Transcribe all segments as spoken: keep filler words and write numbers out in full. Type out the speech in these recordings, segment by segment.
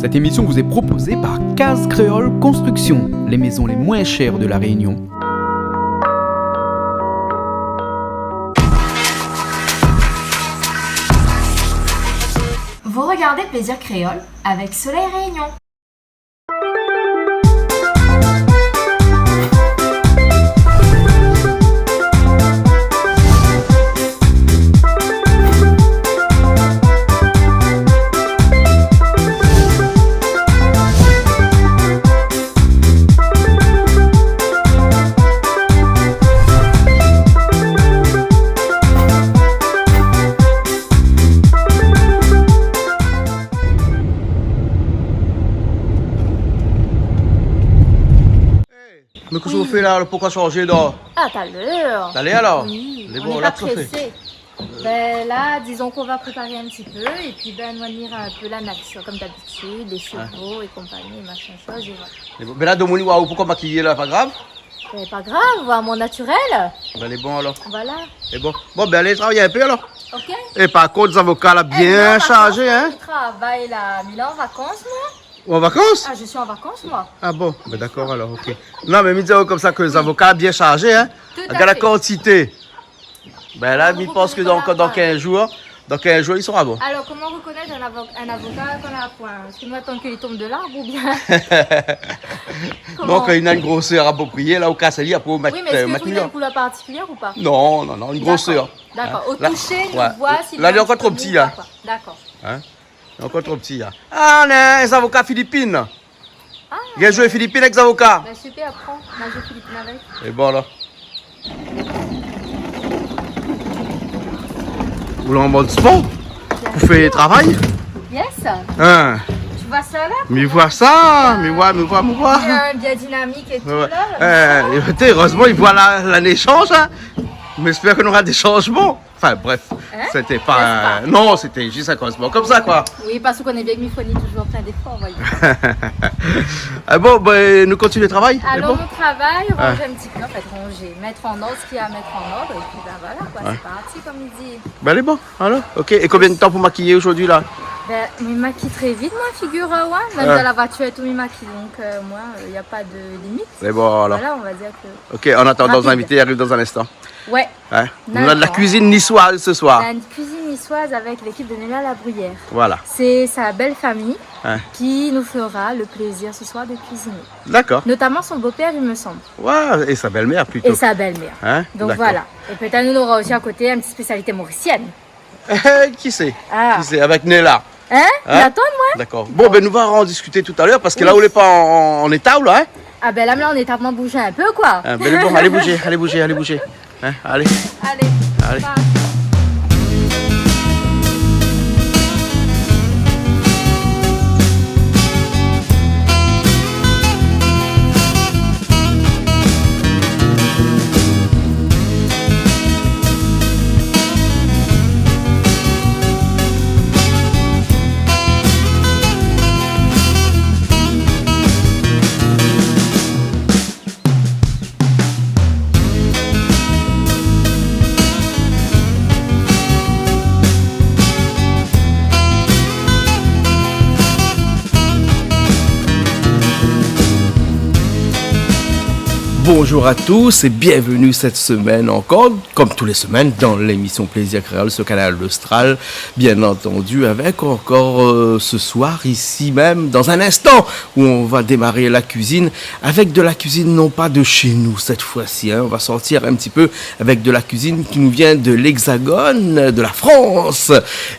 Cette émission vous est proposée par Case Créole Construction, les maisons les moins chères de La Réunion. Vous regardez Plaisir Créole avec Soleil Réunion. Mé kosa ou fé la, pou kan shanzé la ? Ah, talèr. Talèr alor ? Oui, on n'est pas pressé. Lé bon, la, kosa ou fé ? Ben là, disons qu'on va préparer un petit peu et puis, ben, nou va venir un peu la nature, comme d'habitude, les chevaux et compagnie, machin chose, et voilà. Lé bon. Mé la, domoun i oi aou pou kan makiyé la, pa grav ? Ben, pas grave, on va à mon naturel. Ben, lé bon alor. Voilà. Lé bon. Bon, ben, alé travay inpé alor. Ok. É par kont, zavoka la bien shanzé, hein ? Eh non, par contre, mi travay la, mi lé an vakans, moin. Ou an vakans ? Ah, je suis en vacances, moi. Ah bon ? Ben, dakor alor, ok. Non, mé mi di aou konmsa ke zavoka la bien shanzé, hein ? Tout à fait. Gard la kantité. Ben la, mi pans ke dan, dan kinz zour, dan kinz zour, i sra bon. Alors, comment reconnaître un avo-, un avocat qu'on a à point ? Est-ce que nou atann ke li tonm de l'arbre ou bien ? Non, kan li na in grosèr aproprié, la ou kas ali, apré ou mèt, euh, ou mèt miyèr. Oui, mais est-ce que je trouve une couleur particulière ou pas ? Non, non, non, une grosseur. D'accord. Hein ? Au toucher, on voit si la, li lé ankor tro pti la. D'accord. Hein ? Ankor tro pti la. Ah, lé zavoka filipin. Ah. Bien zoué filipin avèk zavoka. Ben, super, pran. Ma zoué filipin avèk. É bon alor. Ou lé an mod spor ? Bien sûr. Pou fé travay ? Yes. Hein ? Tu vois ça là ? Mi voi sa, mi voi, mi voi, mi voi. Bien, bien dynamique et tout là. Ouais. Eh, écoutez, heureusement, i voi la, la naisance, hein. Mi espèr ke nou nora dé shanzman. Enfin, bref, c'était pas un, non, c'était juste un commencement comme ça, quoi. Oui, parce qu'on est bien que mi fourni toujours plein d'efforts, voyez. Ah bon, ben, nou kontinié travay, lé bon ? Alors, on travaille, on range un petit peu, en fait, ranger, mettre en ordre ce qu'il y a à mettre en ordre, et puis ben voilà, quoi, c'est parti, comme il dit. Ben, lé bon, alor, ok. É konbien de tan pou makiyé zordi la ? Ben, mi makiy très vite, moi, figure, euh, ouais. Même dans la voiture et tout, mi makiy, donc, euh, moi, il n'y a pas de limite. Lé bon alor. Voilà, on va dire que... Ok, en attendant, nos invités arrivent dans un instant. Ouais. Hein ? Nou néna de la cuisine niçoise ce soir. On a une cuisine niçoise avec l'équipe de Nella Labruyère. Voilà. C'est sa belle-famille qui nous fera le plaisir ce soir de cuisiner. D'accord. Notamment son beau-père, il me semble. Ouais, et sa belle-mère plutôt. Et sa belle-mère. Hein ? Donc voilà. Et peut-être on aura aussi à côté une petite spécialité mauricienne. Kisa ? Kisa ? Avèk Nella. Hein ? Hein ? Atann, moin. Dakor. Bon, ben, nou va andiskité talèr, parske la ou lé pa an, an éta, ou la, hein ? Ah ben la, mi lé an éta, mi bouz in pé, koi. Ah ben, bon, alé bouzé, alé bouzé, alé bouzé. Hein, alé. Alé. Alé. Bonjour à tous et bienvenue cette semaine encore, comme tous les semaines, dans l'émission Plaisir Créole sur Kanal Austral, bien entendu, avec encore, euh, ce soir, ici même, dans un instant, où on va démarrer la cuisine avec de la cuisine non pas de chez nous cette fois-ci, hein. On va sortir un petit peu avec de la cuisine qui nous vient de l'Hexagone, de la France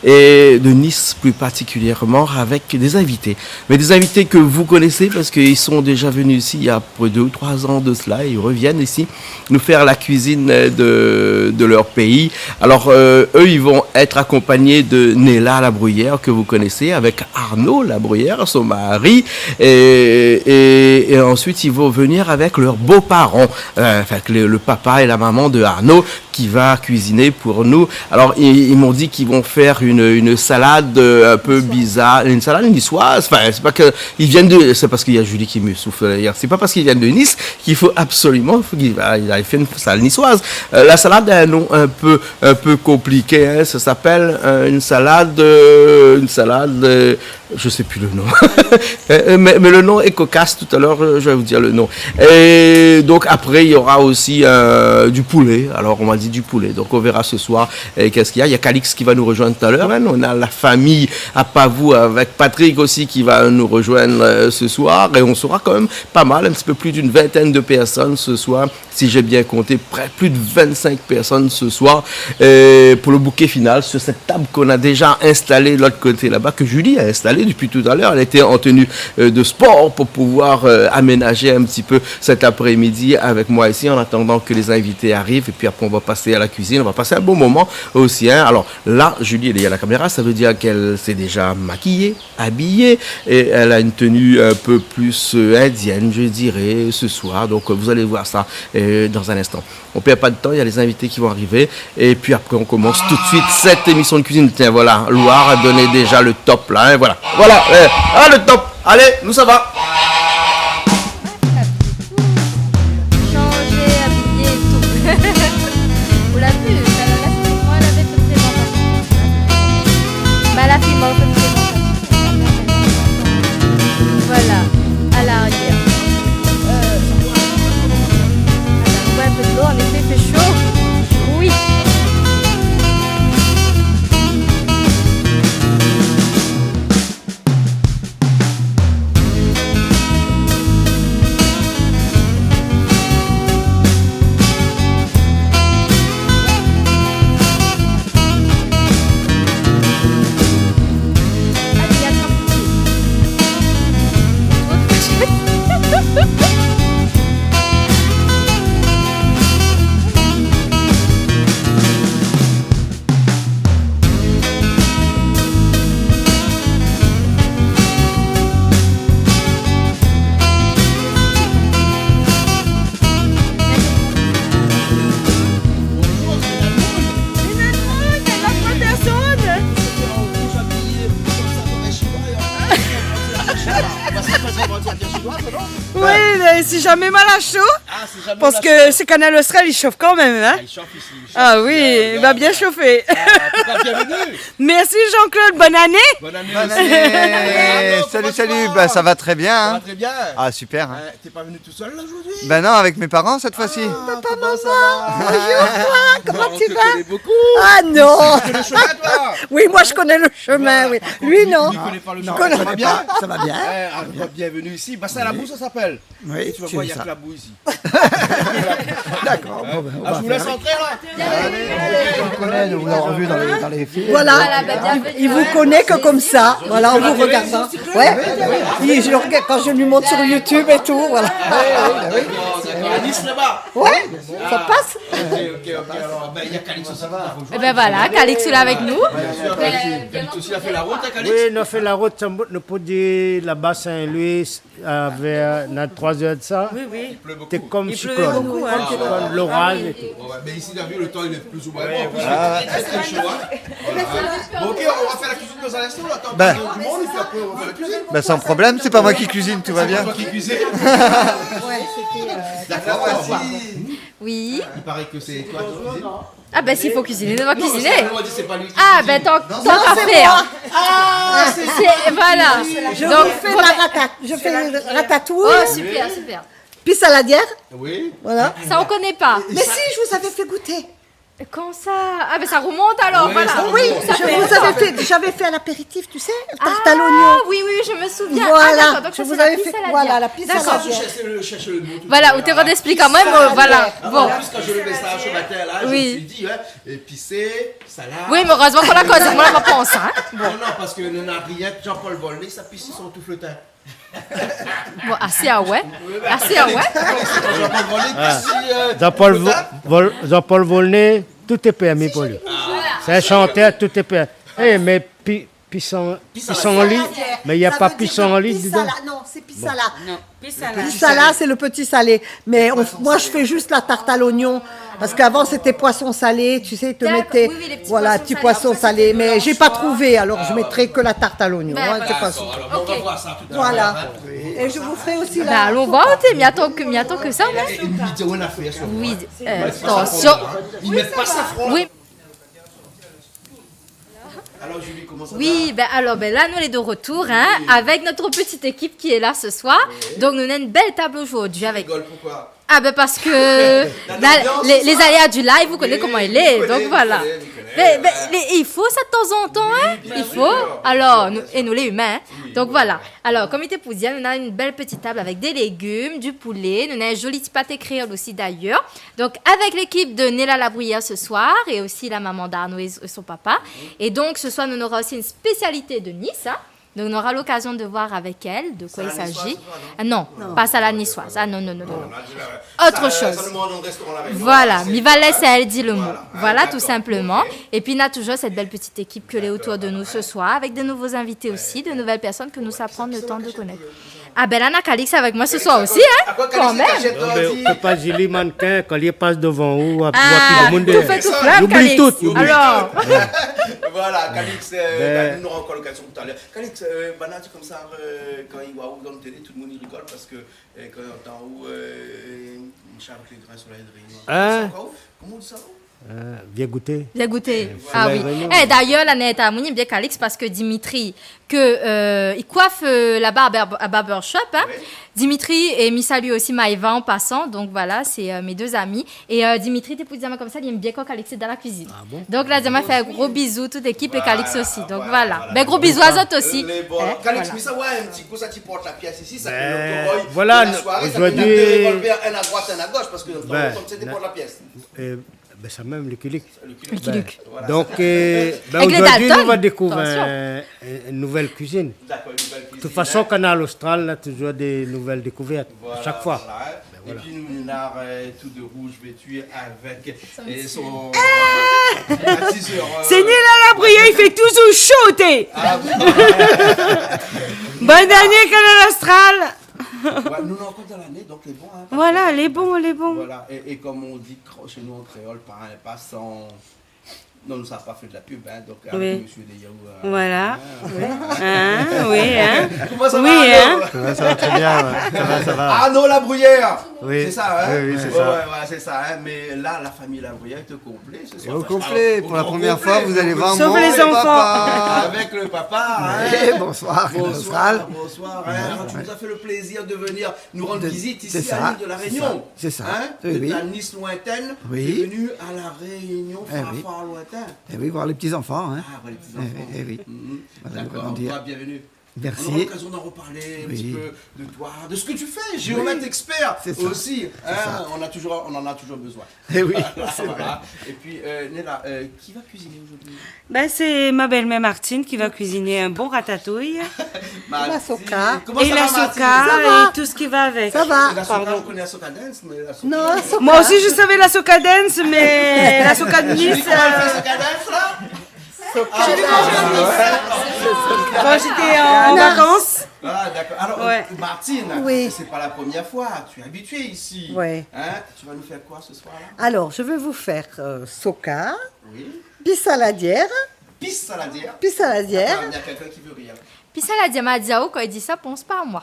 et de Nice plus particulièrement, avec des invités. Mais des invités que vous connaissez parce qu'ils sont déjà venus ici il y a près de deux ou trois ans de cela et ils reviennent ici nous faire la cuisine de, de leur pays. Alors, euh, eux, ils vont être accompagnés de Nella Labruyère, que vous connaissez, avec Arnaud Labruyère, son mari, et, et, et ensuite, ils vont venir avec leurs beaux-parents, euh, enfin, le, le papa et la maman de Arnaud, qui va cuisiner pour nous. Alors, ils, ils m'ont dit qu'ils vont faire une, une salade, euh, un peu bizarre, une salade niçoise. Enfin, c'est pas que ils viennent de, c'est parce qu'il y a Julie qui me souffle derrière. C'est pas parce qu'ils viennent de Nice qu'il faut absolument, faut qu'il, ah, il a fait une salade niçoise. Euh, la salade a un nom un peu, un peu compliqué, hein. Ça s'appelle, euh, une salade, euh, une salade, euh, Je sais plus le nom. Euh, mais, mais le nom est cocasse. Tout à l'heure, euh, je vais vous dire le nom. Et donc, après, il y aura aussi, euh, du poulet. Alors, on m'a dit du poulet. Donc, on verra ce soir, euh, qu'est-ce qu'il y a. Il y a Calix qui va nous rejoindre tout à l'heure, hein. On a la famille à Pavou avec Patrick aussi qui va nous rejoindre, euh, ce soir. Et on sera quand même pas mal, un petit peu plus d'une vingtaine de personnes ce soir. Si j'ai bien compté, près, plus de vingt-cinq personnes ce soir, euh, pour le bouquet final sur cette table qu'on a déjà installée de l'autre côté là-bas, que Julie a installée depuis tout à l'heure. Elle était en tenue, euh, de sport pour pouvoir, euh, aménager un petit peu cet après-midi avec moi ici, en attendant que les invités arrivent. Et puis après, on va passer à la cuisine. On va passer un bon moment aussi, hein. Alors là, Julie, elle est à la caméra. Ça veut dire qu'elle s'est déjà maquillée, habillée, et elle a une tenue un peu plus, euh, indienne, je dirais, ce soir. Donc, euh, vous allez voir ça, euh, dans un instant. On perd pas de temps, il y a les invités qui vont arriver. Et puis après, on commence tout de suite cette émission de cuisine. Tiens, voilà, Loire a donné déjà le top, là, hein, voilà. Voilà, euh, ah, le top. Allez, nou sava. Changer, habiller et tout. Vous l'avez vu, ça, là, c'est moi, là, avec le présentation. Bah, la fille, moi, on fait le présentation. Voilà, à l'arrière. Euh, on boit un peu de l'eau, en effet, il fait chaud. Oui. Bonjour, c'est la drôle. C'est la drôle, c'est la drôle personne. En rouge habillé, comme ça, comme un chinois, et en plus, c'est la chinoise. Parce que c'est vraiment une chinoise, non ? Oui, mais si jamais mal à chaud, ah, si jamais mal à chaud. Parce que c'est Kanal Austral, il chauffe quand même, hein ? Ah, il chauffe ici. Ah oui, il va bien chauffer. Ah, en tout cas, bienvenue. Merci Jean-Claude, bonne année. Bonne année aussi. Bonne année. Salut, salut. Bah, ça va très bien, hein. Ça va très bien. Ah, super, hein. Euh, t'es pas venu tout seul là aujourd'hui ? Ben non, avec mes parents cette fois-ci. Ah, papa, maman. Bonjour, toi. Comment tu vas ? On te connaît beaucoup. Ah non. Tu connais le chemin, toi ? Oui, moi je connais le chemin, oui. Voilà. Lui, non. Lui, il connaît pas le chemin. Ça va bien ? Ça va bien. Eh, ah, bienvenue ici. Bassin Labou, ça s'appelle. Oui, c'est ça. Et tu vas voir, il y a que la boue ici. D'accord, bon, ben, on va faire. Ah, je vous laisse entrer, là. Allez, allez. On connaît, nous, on l'a revu dans les, dans les films. Voilà. Voilà, ben, bienvenue. Il, il vous connaît que comme ça. Voilà, en vous regardant. Ouais. Oui, je le regarde quand je lui montre sur YouTube et tout, voilà. Ah, oui, oui, oui. D'accord, d'accord. À Nice, là-bas. Ouais, ça passe. Ah, ok, ok, ok. Alors, ben, il y a Calix aussi qui va rejoindre. Eh ben voilà, Calix est là avec nous. Bien sûr, Calix. Calix aussi a fait la route, hein, Calix ? Oui, nou la fé la rout, sa bout, nou pou dir laba Saint-Louis, euh, vers, euh, na trois heures de ça. Oui, oui. Il pleut beaucoup. C'était comme cyclone. Il pleuvait beaucoup, hein. Cyclone, l'orage et tout. Ouais, ouais, mais ici, t'as vu, le temps, il est plus ou moins bon. En plus, il fait très, très chaud, hein. Voilà. Bon, ok, on va faire la cuisine dans un instant, on attend du monde, et puis après, on va faire la cuisine. Ben, sans problème, c'est pas moi qui cuisine, tout va bien. C'est pas toi qui cuisine. D'accord, merci. Oui. Il paraît que c'est toi qui cuisines. Ah ben, s'il faut cuisiner, on va cuisiner. Non, parce que nous, on dit c'est pas lui qui cuisine. Ah ben, tant, tant qu'à faire. Ah, c'est moi. Ah, c'est, voilà. Donc, je fais de la ratat-, je fais une ratatouille. Oh, super, super. Pissaladière. Oui. Voilà. Ça, on connaît pas. Mais si, je vous avais fait goûter. Quand ça ? Ah ben, ça remonte alors, voilà. Oui, ça remonte. Oui, je vous avais fait, j'avais fait à l'apéritif, tu sais, tarte à l'oignon. Ah oui, oui, je me souviens. Voilà, ah, d'accord, donc je vous avais fait, voilà, la pissaladière. D'accord. Cherche le, cherche le mot tout à l'heure. Voilà, ou té redesplik amoin, euh, voilà. Pissaladière. Bon. En plus, quand j'ai lu le message ce matin, là, je me suis dit, hein, épicé, salade. Oui, mais heureusement qu'on a causé, moi, on va penser, hein. Bon. Non, non, parce que nous n'a rien, Jean-Paul Volnay, sa pisi son toufletin. Bon, asé, ah ouais. Asé, ah ouais. Jean-Paul Volnay, pisi, euh, toufletin. Jean-Paul Vo-, Vol-, Jean-Paul Volnay, tout est permis pour lui. C'est un chanteur, tout est permis. Eh, mais pi-, Pissan-, pissanli, mais il y a pas pissenlit dedans. Ça veut dire le pissala. Non, c'est pissala. Bon. Non, pissala. Pissala, c'est le petit salé. Mais on, moi, je fais juste la tarte à l'oignon. Parce qu'avant, c'était poisson salé, tu sais, ils te mettaient, oui, oui, les petits poissons salés. Voilà, petits poissons salés. Après, c'était de l'anchois. Mais j'ai pas trouvé, alors je mettrai que la tarte à l'oignon, hein, c'est pas sûr. D'accord, alors, bon, on va voir ça tout à l'heure, hein. Voilà. Et je vous ferai aussi la tourte. Bah, allons voir, mi atann ke, mi atann ke sa, moi. Et, et lui, il dit, ouais, la feuille, sur moi. Oui, euh, attention. Ils mettent pas safran, là. Oui. Alors, Julie, comment Oui, ben alors, ben là, nous, on est de retour, hein, avec notre petite équipe qui est là ce soir. Oui. Donc, nous avons une belle table aujourd'hui avec... Tu rigoles, pourquoi ? Ah ben, parce que là, les, les aléas du live, vous connaissez comment il est, donc voilà. Mais, mais, mais il faut ça de temps en temps, hein ? Il faut. Alors, nous, et nous, les humains, hein. Donc voilà. Alors, comme il était pour dire, nous avons une belle petite table avec des légumes, du poulet, nous avons un joli petit pâté créole aussi d'ailleurs. Donc, avec l'équipe de Nella Labruyère ce soir, et aussi la maman d'Arnaud et, et son papa. Et donc, ce soir, nous aurons aussi une spécialité de Nice, hein. Donc, on aura l'occasion de voir avec elle de quoi il s'agit. Ah non, pas salade niçoise. Ah non, non, non, non. Autre chose. Voilà, mi va lès aèl di le mo. Voilà, tout simplement. Et puis, on a toujours cette belle petite équipe que l'est autour de nous ce soir, avec de nouveaux invités aussi, de nouvelles personnes que nous sa pran le temps de connaître. Ah ben là, on a Calix avec moi ce soir aussi, hein, quand même. Non, mé ou pé pa zili mannequin, kan li pas devan ou, ou api, tout fé tout flam, Calix. Li oubli tout, li oubli. Alors. Voilà, Calix, euh, ben, nou nora ankor lokazion talèr. Calix, euh, banna i di konmsa, euh, kan i voi aou dan télé, tout le monde i rigol parske, euh, kan i antann aou, euh, in sha avèk lé grin solèy de Réunion. Hein ? Koman i di sa ? Euh, vié gouté. Vié gouté. Ah oui. Eh, d'ailleurs, la nèt amouni bien Calix parske Dimitri, ke, euh, i koif, euh, la barbe à, à barbershop, hein. Oui. Dimitri, et mi salu aussi Maëva en passant. Donc voilà, c'est, euh, mes deux amis. Et, euh, Dimitri, té pou di amoin konmsa, li èm bien kan Calix lé dan la kuizine. Ah bon ? Donc la, mi fé in gro bizou tout lékip é Calix osi. Donc voilà. Ben, gro bizou azot osi. Calix, voilà. Mé sa, ouais, in ti kou sa, ti port la pièce isi, sa fé le tour, la soiré, sa fé dé revolver, inn a droit, inn a gosh, parske dan lontan té port la pièce. Euh, Ben, sa mèm, Lucky Luke. Lucky Luke. Ben, voilà. Donc, euh, ben, aujourd'hui, nou va dékouvrir in, in, in nouvèl kuizine. D'accord, une nouvelle cuisine, hein. De toute façon, Kanal Austral na toujours des nouvelles découvertes à chaque fois. Voilà, hein. Ben, voilà. Et puis, nou, nou néna, euh, tout de rouge vêtu avec, euh, son, euh, attiseur, euh. Sé Nella Labruyère, i fé toujours sho, té. Ah, oui. Bonne année, Kanal Austral. Ouais, nou, nou lé ankor dan lané, donk lé bon, hein, parce que lé bon, lé bon. Voilà, et, et comme on dit, chez nous en créole, par un passant. Non, nou sa pa fé de la pub, hein, donc, avec Monsieur Deyao, euh, voilà. Hein, oui, hein. Comment ça va, Arnaud ? Ça va, ça va très bien, ouais. Ça va, ça va. Arnaud Labruyère. Oui. C'est ça, hein ? Oui, oui, c'est ça. Ouais, ouais, c'est ça, hein. Mais là, la famille Labruyère est au complet ce soir. Au complet, pour la première fois, vous allez voir mon papa. Sauf les enfants. Avec le papa, hein. Eh, bonsoir, Kanal Austral. Bonsoir, bonsoir, hein. Alors, tu nous as fait le plaisir de venir nous rendre visite ici à l'île de la Réunion. C'est ça, c'est ça. Hein ? Oui, oui. De ta Nice lointaine, t'es venu à la Réunion, fort, fort lointain. Eh oui, voir les petits-enfants, hein. Ah, voir les petits-enfants. Eh oui, eh oui. Mhm. Voilà, comment dire. D'accord, bienvenue. Merci. On aura l'occasion d'en reparler un petit peu de toi, de ce que tu fais, géomètre expert aussi, hein, on a toujours, on en a toujours besoin. Eh oui, c'est vrai. Voilà. Et puis, euh, Nella, euh, qui va cuisiner aujourd'hui ? Ben, c'est ma belle-mère Martine qui va cuisiner un bon ratatouille. Martine. La soca. Comment ça va, Martine ? Et tout ce qui va avec. Ça va. Pardon. La soca, on connaît la soca dance, mais la soca... Non, la soca. Moi aussi, je savais la soca dance, mais la soca de Nice, euh... Julie, comment elle fait soca dance, là ? Quand j'étais en vacances. Ah, d'accord. Alors, euh, Martine, c'est pas la première fois, tu es habituée ici. Oui. Hein ? Tu vas nous faire quoi ce soir-là ? Alors, je vais vous faire, euh, soca, pissaladière. Pissaladière ? Pissaladière. Attends, il y a quelqu'un qui veut rire. Pissaladière, ma di aou, kan i di sa, pans pa moin.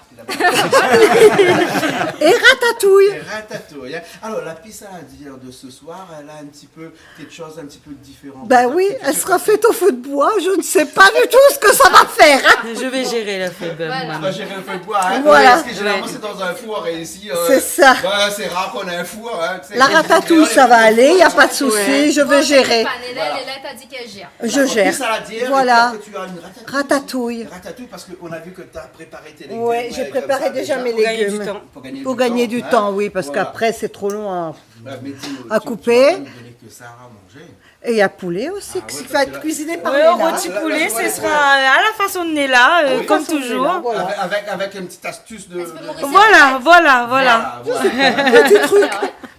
Et ratatouille. Et ratatouille, hein. Alors, la pissaladière de ce soir, elle a un petit peu quelque chose un petit peu différent. Ben oui, elle sera faite au feu de bois. Je ne sais pas du tout ce que ça va faire, hein. Je vais gérer le feu de bois, moi. Tu vas gérer le feu de bois, hein. Voilà. Parce que généralement, c'est dans un four et ici, euh, c'est ça. Voilà, c'est rare qu'on a un four, hein. La ratatouille, ça va aller, y a pas de souci, je vais gérer. Voilà. Je gère. Voilà. Ratatouille. Ratatouille, parce qu'on a vu que t'as préparé tes légumes, ouais, j'ai préparé déjà mes légumes. Pour gagner du temps. Pour gagner du temps, hein. Pour gagner du temps, oui, parce qu'après, c'est trop long à, à couper. Voilà. Mais dis-nous, tu vas pas nous donner que ça à manger. Et il y a poulet aussi, qui va être cuisiné par Nella. Ah ouais, parce que là, là, je vois les poulets. Oui, au rôti poulet, ce sera à la façon de Nella, euh, comme toujours. À la façon de Nella, voilà. Avec, avec, avec une petite astuce de, de, de... Voilà, voilà, voilà. Voilà, voilà. Petit truc,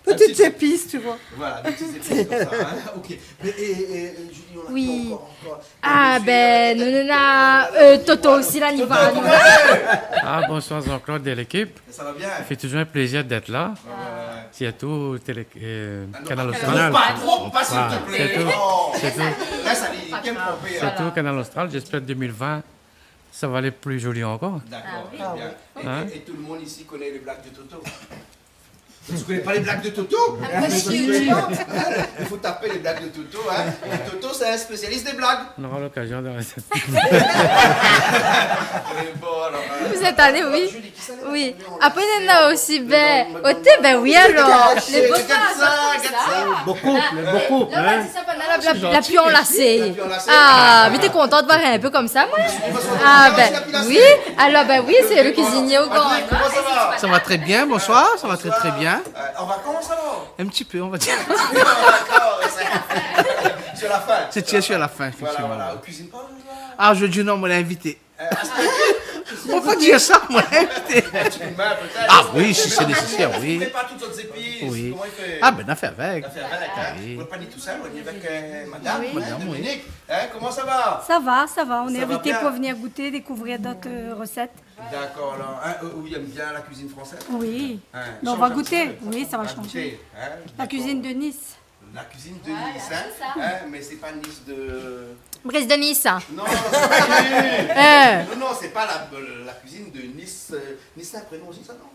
petites épices, tu vois. Voilà, des petites épices comme ça, hein. Ok. Mais, et, et, et, Julie, on a encore, encore. Ah ben, nou, nou néna, euh, Toto osi la, li va. Toto, comment il est ? Ah, bonsoir Jean-Claude et l'équipe. Ça va bien ? Ça fait toujours un plaisir d'être là. Ouais, ouais, ouais. Surtout télé, euh, Kanal Austral. Ah non, pas trop, pas s'il te plaît. Surtout, surtout, surtout Kanal Austral. J'espère deux mille vingt, ça va aller plus joli encore. D'accord, très bien. Et, et, et tout le monde ici connaît les blagues de Toto ? Tu connais pas les blagues de Toto ? Ah, bien sûr. Il faut taper les blagues de Toto, hein. Et Toto, c'est un spécialiste des blagues. On aura l'occasion de... Vous êtes allé, oui. Oui. Apré, néna osi, bin, oté, bin oui, alor. Lé bo, regarde ça, regarde ça. Bo koup, bo koup, hein. La, la, la, la pion lasé. Ah, mi té kontan de voir in pé konmsa, moin. Ah, bin oui. Alor, bin oui, sé le kuizinié o gran. Comment ça va ? Ça va très bien, bonsoir, ça va très, très bien. Euh, en vacances, alors ? Un petit peu, on va dire. D'accord, c'est sur la fin. C'est sur la fin, effectivement. Voilà, voilà. Ou kuizine pa, ou ? Ah, zordi, non, moin lé invité. Ou pé pa dir sa, moin lé invité. Ah oui, si c'est nécessaire, oui. Ou prépar tout zot zépis, koman i fé ? Ah bin, nou fé avèk. Nou fé avèk, hein. Oui. Ou lé pa ni tousèl, ou lé ni avèk, euh, madame, Dominique. Hein, comment ça va ? Ça va, ça va. On est invités pour venir goûter, découvrir d'autres, euh, recettes. D'accord, alors, hein, euh, ou i èm bien la cuisine française ? Oui. Hein, on va goûter. Oui, ça va changer. La cuisine de Nice. La cuisine de Nice, hein ? Hein, mais c'est pas Nice de... Brise de Nice. Non, non, c'est pas Nice. Non, non, c'est pas la, la cuisine de Nice, euh, Nice, c'est un prénom aussi, ça, non ?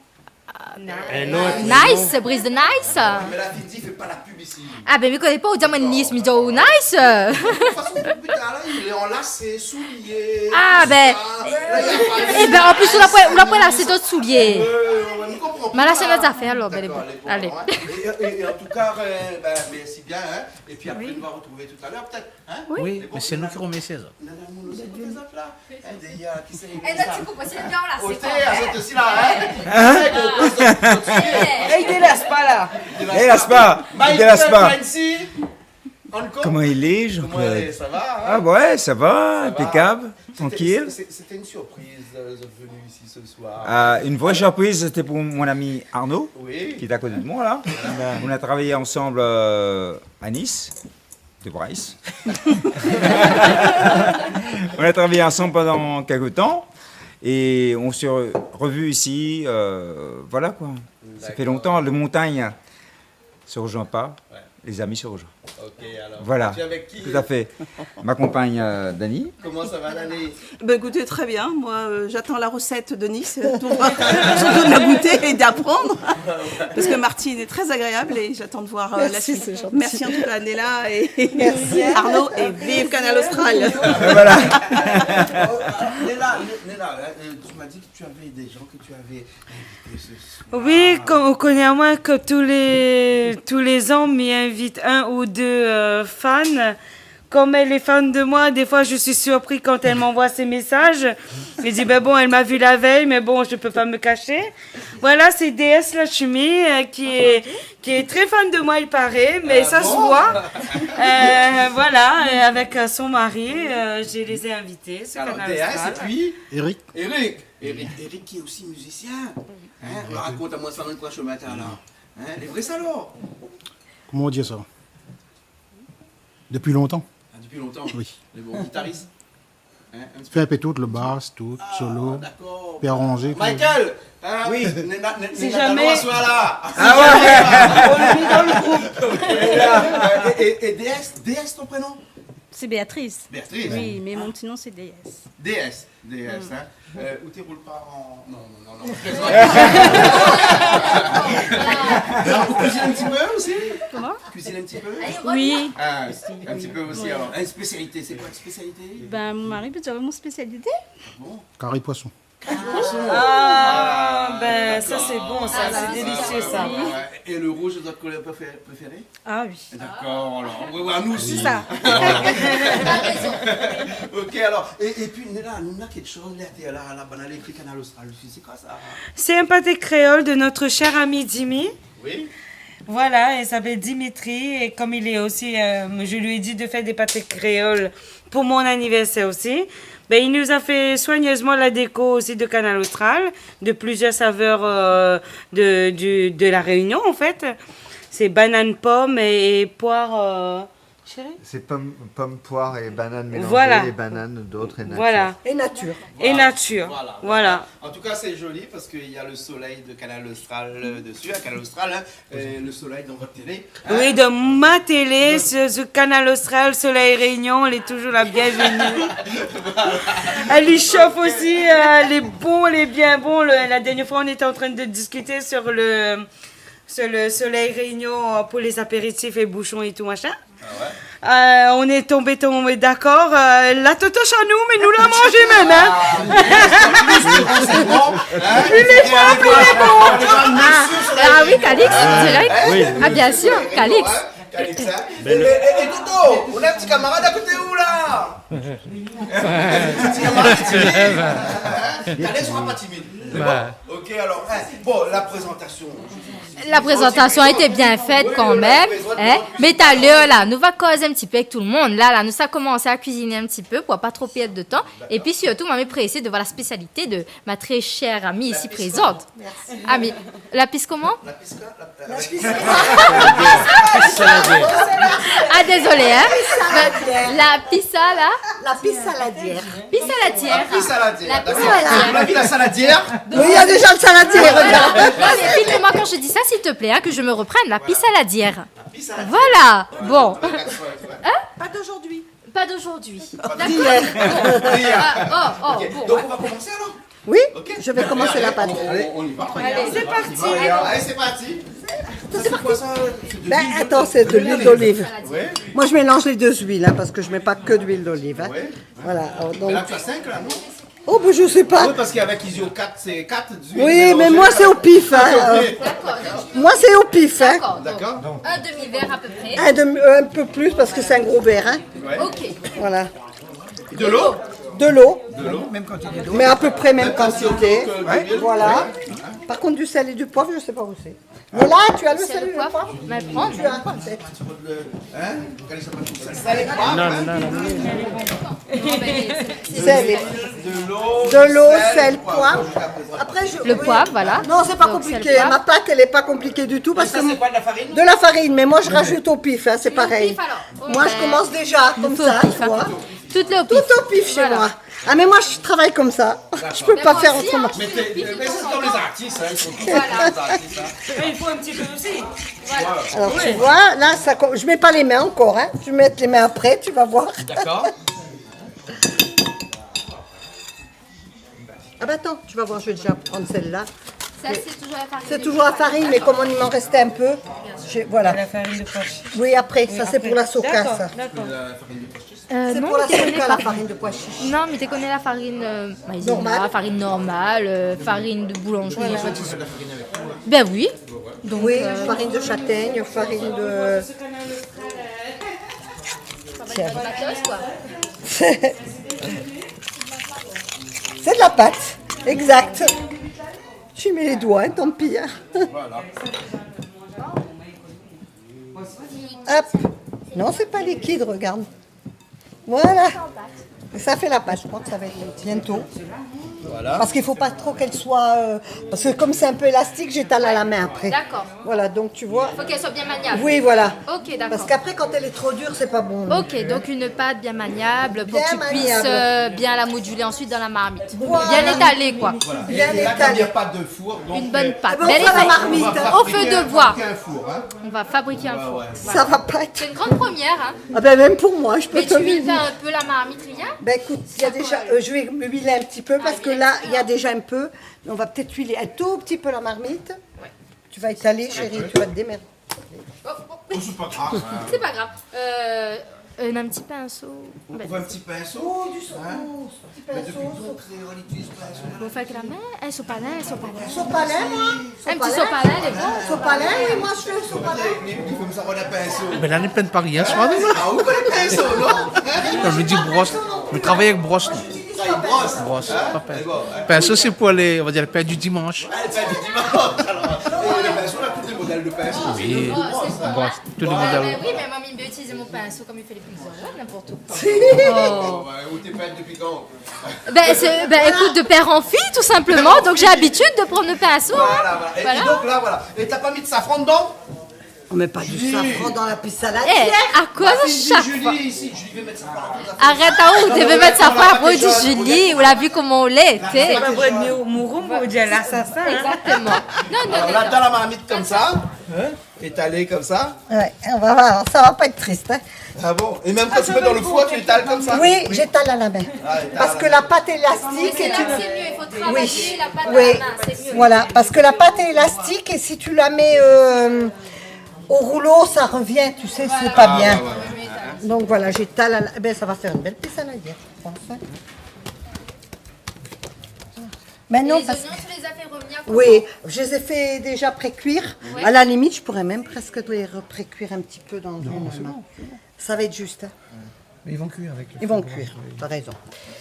Nice, Brise de Nice. Mais la fille dit, fais pas la pub ici. Ah bin, mi koné pa, ou di amoin Nice, mi di aou Nice. De toute façon, putain, là, il est en lacets, souliers, tout ça. Ah bin, é bin, an plis, ou la pa, ou la pa lasé dot soulié. Euh, ouais, ouais, nou konpran pa. Ma la, sé nout zafèr, alor, bin, lé bon. D'accord, allez, bon, hein. Et, et, et en tout cas, euh, ben, merci bien, hein. Et puis après, on va retrouver tout à l'heure, peut-être, hein ? Oui, mais c'est nous qui remercions. Nana, nou osi, nou fé sa, la. Hein, d'ailleurs, qui c'est ? Eh, là, tu comprends, c'est bien, là, c'est... Oté, ah, c'est aussi là, hein ? Hein ? Eh, gros, gros, gros, gros. Eh, i délas pa, la. I délas pa. Mike, Mike, Francie, encore. Comment il est, Jean-Claude ? Comment il est ? Ça va, hein ? Ah ouais, ça va, impeccable, tranquille. Ça va ? C'était, c'est, c'était une surprise, euh, d'être venu ici ce soir. Euh, une vraie surprise, c'était pour mon ami Arnaud, qui est à côté de moi, là. Oui. On a travaillé ensemble, euh, à Nice. De Brest. On a travaillé ensemble pendant quelque temps et on s'est re-, revus ici, euh, voilà quoi. Ça fait longtemps, les montagnes se rejoignent pas, les amis se rejoignent. D'accord. Ok, alors, tu es avec qui ? Voilà. Tout à fait. Ma compagne, euh, Dani. Comment ça va, Dani ? Ben, écoutez, très bien. Moi, euh, j'attends la recette de Nice, euh, pour, surtout de la goûter et d'apprendre. Parce que Martine est très agréable et j'attends de voir, euh, la suite. Merci, c'est gentil. Merci en tout cas, Nella et Arnaud, et vive Kanal Austral. Voilà. Oh, Nella, Nella, euh, tu m'as dit que tu avais des gens que tu avais invités ce soir. Oui, kom ou koné amoin, ke tou lé, tou lé zan, mi invit in ou dé, euh, fan. Comme elle est fan de moi, des fois, je suis surpris quand elle m'envoie ses messages. Je dis, ben bon, elle m'a vu la veille, mais bon, je peux pas me cacher. Voilà, c'est Déesse Lakshmi, euh, qui est, qui est très fan de moi, il paraît, mais ça se voit. Euh, voilà, et avec, euh, son mari, euh, je les ai invités sur Kanal Austral. Alors, Déesse, et puis Eric. Eric. Eric, Eric qui est aussi musicien. Hein, raconte-moi ça, dans quoi je mets là. Hein, lé vré sa, alor ? Koman i di sa ? Dopi lontan. Ah, depuis longtemps. Oui. Mais bon, guitariste. Hein, un petit peu. Fé in pé tout, le bas, tout, solo, pé aranzé, tout. Michael, hein, oui. Néna, néna, si néna jamais. Talon aswar la. Ah ouais. On le met dans le groupe. Et, et, et Déesse, Déesse, ton prénom ? C'est Béatrice. Béatrice. Oui, mais mon petit nom, c'est Déesse. Déesse. Déesse, hein. Euh, ou té roul pa an... Non, non, non, non, je plaisante. Ou kuizine in ti pé osi ? Comment ? Kuizine in ti pé ? Oui. Ah, in ti pé osi, alor. Une spécialité, c'est quoi une spécialité ? Ben, mon mari peut dire mon spécialité. Ah bon ? Kari poisson. Kari poisson. Ah, ben, ça, c'est bon, ça, c'est délicieux, ça. Ouais, ouais. Et le rouge, votre couleur préfé-, préférée ? Ah oui. D'accord, alors. Oui, oui, à nous aussi. C'est ça. Voilà. Ok, alors, et, et puis, néna, néna kékshoz, la, la, la, bann la ékri Kanal Austral desi, c'est quoi ça ? C'est un pâté créole de notre cher ami Dimi. Oui. Voilà, il s'appelle Dimitri, et comme il est aussi, euh, je lui ai dit de faire des pâtés créoles pour mon anniversaire aussi. Ben, il nous a fait soigneusement la déco aussi de Kanal Austral, de plusieurs saveurs, euh, de, du, de La Réunion, en fait. C'est banane, pomme et, et poire, euh, chérie ? C'est pomme, pomme, poire et banane mélangées, voilà. Et banane, d'autres et nature. Voilà. Et nature. Et nature. Voilà, voilà. Voilà. En tout cas, c'est joli parce qu'il y a le soleil de Kanal Austral, euh, dessus, hein, Kanal Austral, hein. Euh, le soleil dans votre télé, hein ? Oui, dans ma télé, sur, sur Kanal Austral, Soleil Réunion, elle est toujours la bienvenue. Voilà. Elle y chauffe aussi, euh, elle est bon, elle est bien bon. Le, la dernière fois, on était en train de discuter sur le, Sé le solèy Réunion pou lé zapéritif é boushon é tout machin. Ah ouais. Euh, on est tombé, tombé d'accord. Euh, la totosh anou, mé nou la manzé mèm, hein. Ah, plus de renseignements, hein. Plus les femmes, plus les bons. Ah, ah oui, Calix, direct. Oui. Ah, bien sûr, Calix. Calix, hein. É, é, é Toto, ou na in ti kamarad a koté ou la ? Ti kamarad timid. Calix sera pas timide. Ouais. Bon, ok, alors, hein, bon, la présentation. La présentation a été bien faite quand même, hein. Mé talèr la, nou va koz in ti pé avèk tout le monde. La, la, nou sa komansé a kuiziné in ti pé pou pa tro pèrd de tan. D'accord. É pi sirtou, moin mi présé de voir la spécialité de ma très chère amie ici présente. Merci. Ah, mais la pisse comment ? La pisse quoi ? La, la, la pisse. Ah, désolé, hein. La pisse à la... La pisse saladière. Pisse saladière. La pisse saladière, d'accord. Vous l'avez, la saladière ? Oui, il y a déjà le saladier, regarde. Non, mais filme-moi quand je dis ça, s'il te plaît, hein, que je me reprenne. La pisse saladière. La pisse saladière. Voilà. Bon. Hein ? Pas d'aujourd'hui. Pas d'aujourd'hui. D'accord. D'hier. Bon. D'hier. Ah, oh, oh, ok. Bon. Donc, on va commencer alors ? Oui, je vais commencer la pâte. Ok, allez, on, on, on y va. Allez, c'est parti. Allez, c'est parti. Ça, c'est quoi ça ? C'est de l'huile d'olive. Ben, attends, c'est de l'huile d'olive. Ouais. Moi, je mélange les deux huiles, hein, parce que je mets pas que d'huile d'olive, hein. Ouais. Voilà, alors, donc... Mais là, tu as cinq, là, non ? Oh, ben, je sais pas. Oui, parce qu'avec Isio quatre, c'est quatre huiles mélangées. Oui, mais moi, c'est au pif, hein. Ah, c'est au pif. D'accord, donc... Moi, c'est au pif, hein. D'accord, donc... D'accord. Un demi-verre à peu près. Un demi, euh, un peu plus parce que c'est un gros verre, hein. Ouais. Ok. Voilà. De l'eau ? De l'eau. De l'eau. Même quantité d'eau. Mais à peu près même quantité. Même quantité que de l'huile. Voilà. Ouais. Par contre, du sel et du poivre, je sais pas où c'est. Mais là, tu as le sel et le poivre. Sel et poivre, mais prends. Tu as. Hein ? Sel et poivre. Non, non, non, non. Sel et... De l'eau, sel, poivre. Après, je... Le poivre, voilà. Non, c'est pas compliqué. Donc, sel, poivre. Ma pâte, elle est pas compliquée du tout parce que... Mais ça, c'est quoi, de la farine ? De la farine, mais moi, je rajoute au pif, hein, c'est pareil. Au pif, alors. Moi, je commence déjà comme ça, tu vois. Tout au pif, hein. Tout au pif chez moi. Voilà. Ah, mais moi, je travaille comme ça. D'accord. Je peux pas faire autrement. Mais moi aussi, hein, je fais au pif, de temps en temps. Mais t'es, mais c'est comme les artistes, hein, ils sont tous comme les artistes, hein. Et il faut un petit peu aussi. Voilà. Alors, tu vois, là, ça co-, je mets pas les mains encore, hein. Je vais mettre les mains après, tu vas voir. D'accord. Ah bah attends, tu vas voir, je vais déjà prendre celle-là. Ça, c'est toujours la farine de pois. C'est toujours la farine, mais comme il m'en restait un peu, j'ai, voilà. La farine de pois chiche. Oui, après, ça, c'est pour la soca, ça. Oui, après. D'accord, d'accord. Euh, non, mi té koné pa. C'est pour la soca, la farine de pois chiche. Non, mi té koné la farine, euh, maïzena, normale, farine normale, euh, farine de boulangerie, pâtisserie. Voilà. Ben oui. Donc, oui, euh, farine de châtaigne, farine de... Tiens. Matos, quoi. C'est de la pâte, exact. J'ai mis les doigts, hein, tant pis, hein. Voilà. Hop. Non, c'est pas liquide, regarde. Voilà. Ça fait la pâte, je crois que ça va être bientôt. Voilà. Parce qu'il faut pas trop qu'elle soit, euh, parce que comme c'est un peu élastique, j'étale à la main après. D'accord. Voilà, donc tu vois. Faut qu'elle soit bien maniable. Oui, voilà. Ok, d'accord. Parce qu'après, quand elle est trop dure, c'est pas bon. Ok, donc une pâte bien maniable pour que tu puisses, euh, bien la moduler ensuite dans la marmite. Bien maniable. Voilà. Bien étalée, quoi. Voilà. Bien étalée. Et là, comme il y a pas de four, donc, euh, une bonne pâte. Eh ben, on fera la marmite, hein. Belle et... Au feu de bois. On va fabriquer un four, hein. On va fabriquer un four. Ouais, ouais. Voilà. Ça va pas être... C'est une grande première, hein. Ah ben, même pour moi, je peux te dire. Mais tu huiles pas un peu la marmite, rien ? Ben, écoute, il y a déjà, euh, je vais huiler un petit peu parce que là, il y a déjà un peu. Allez, un petit peu. On va peut-être huiler un tout petit peu la marmite. Ouais. Tu vas étaler, chérie, tu vas te démerder. Oh, oh. Oh, c'est pas grave, hein. C'est pas grave. Euh, euh, un petit pinceau. Ou, ben, ou un petit pinceau, hein. Petit pinceau, mais depuis quand on utilise pinceau ? Ou fé avèk la min, in sopalin, in sopalin. Sopalin, moin. In ti sopalin, lé bon. Sopalin, oui, moin, mi fé sopalin. Mé la, nou pinn pa rien, soi, nou. Ah, ou koné pinso, non ? Non, mi di bros. Mi travay avèk bros, nou. Ah, bros. Bros, pa pinso. Pinso, sé pou lé, on va dire, le pain du dimanche. Ah, le pain du dimanche, alors. Et le pinceau, on a tous les modèles de pinceau, c'est le bros, hein. Oui, bros, tout le modèle. Ah, ben oui, mé moin, mi pé itiliz mon pinso kom mi fé lé pizza, n'importe quoi. Oh. Ouais, ou té pint depuis quand ? Ben, c'est, ben, écoute, de père en fille, tout simplement. Donc, j'ai l'habitude de prendre le pinceau, hein. Voilà, voilà. Et, et donc, là, voilà. Et t'as pas mis de safran dedans ? On met pas du safran dans la pisse saladière. Eh, à quoi chaque fois ? Julie, ici, Julie, mets safran dans ta... Arèt, ou té vé mèt safran, apré ou di Julie, ou la vi koman ou lé, té. Sé pa vré, mé ou mourou, ou di l'assassin, hein. Exactement. Non, non, non, non. Alors, là, dans la marmite comme ça. Hein ? Étalé comme ça ? Ouais, on va voir, ça va pas être triste, hein. Ah bon ? Et même quand tu mets dans le four, tu étales comme ça ? Oui, j'étale à la main. Ah, étale à la main. Parce que la pâte élastique est une... C'est mieux, il faut travailler la pâte à la main, c'est mieux. Oui, oui. Voilà, parce que la pâte est élastique et si tu la mets, euh, au rouleau, ça revient, tu sais, c'est pas bien. Ah, ouais, ouais, ouais. Donc voilà, j'étale à la... Eh ben, ça va faire une belle pizza, là, hier, je pense, hein. Maintenant, parce que... Et les oignons, tu les as fait revenir comment ? Oui, je les ai fait déjà pré-cuire. Ouais. À la limite, je pourrais même presque les re-, pré-cuire un petit peu dans une... Non, c'est bon, c'est bon. Ça va être juste, hein. Mais ils vont cuire avec le feu. Ils vont cuire, t'as raison.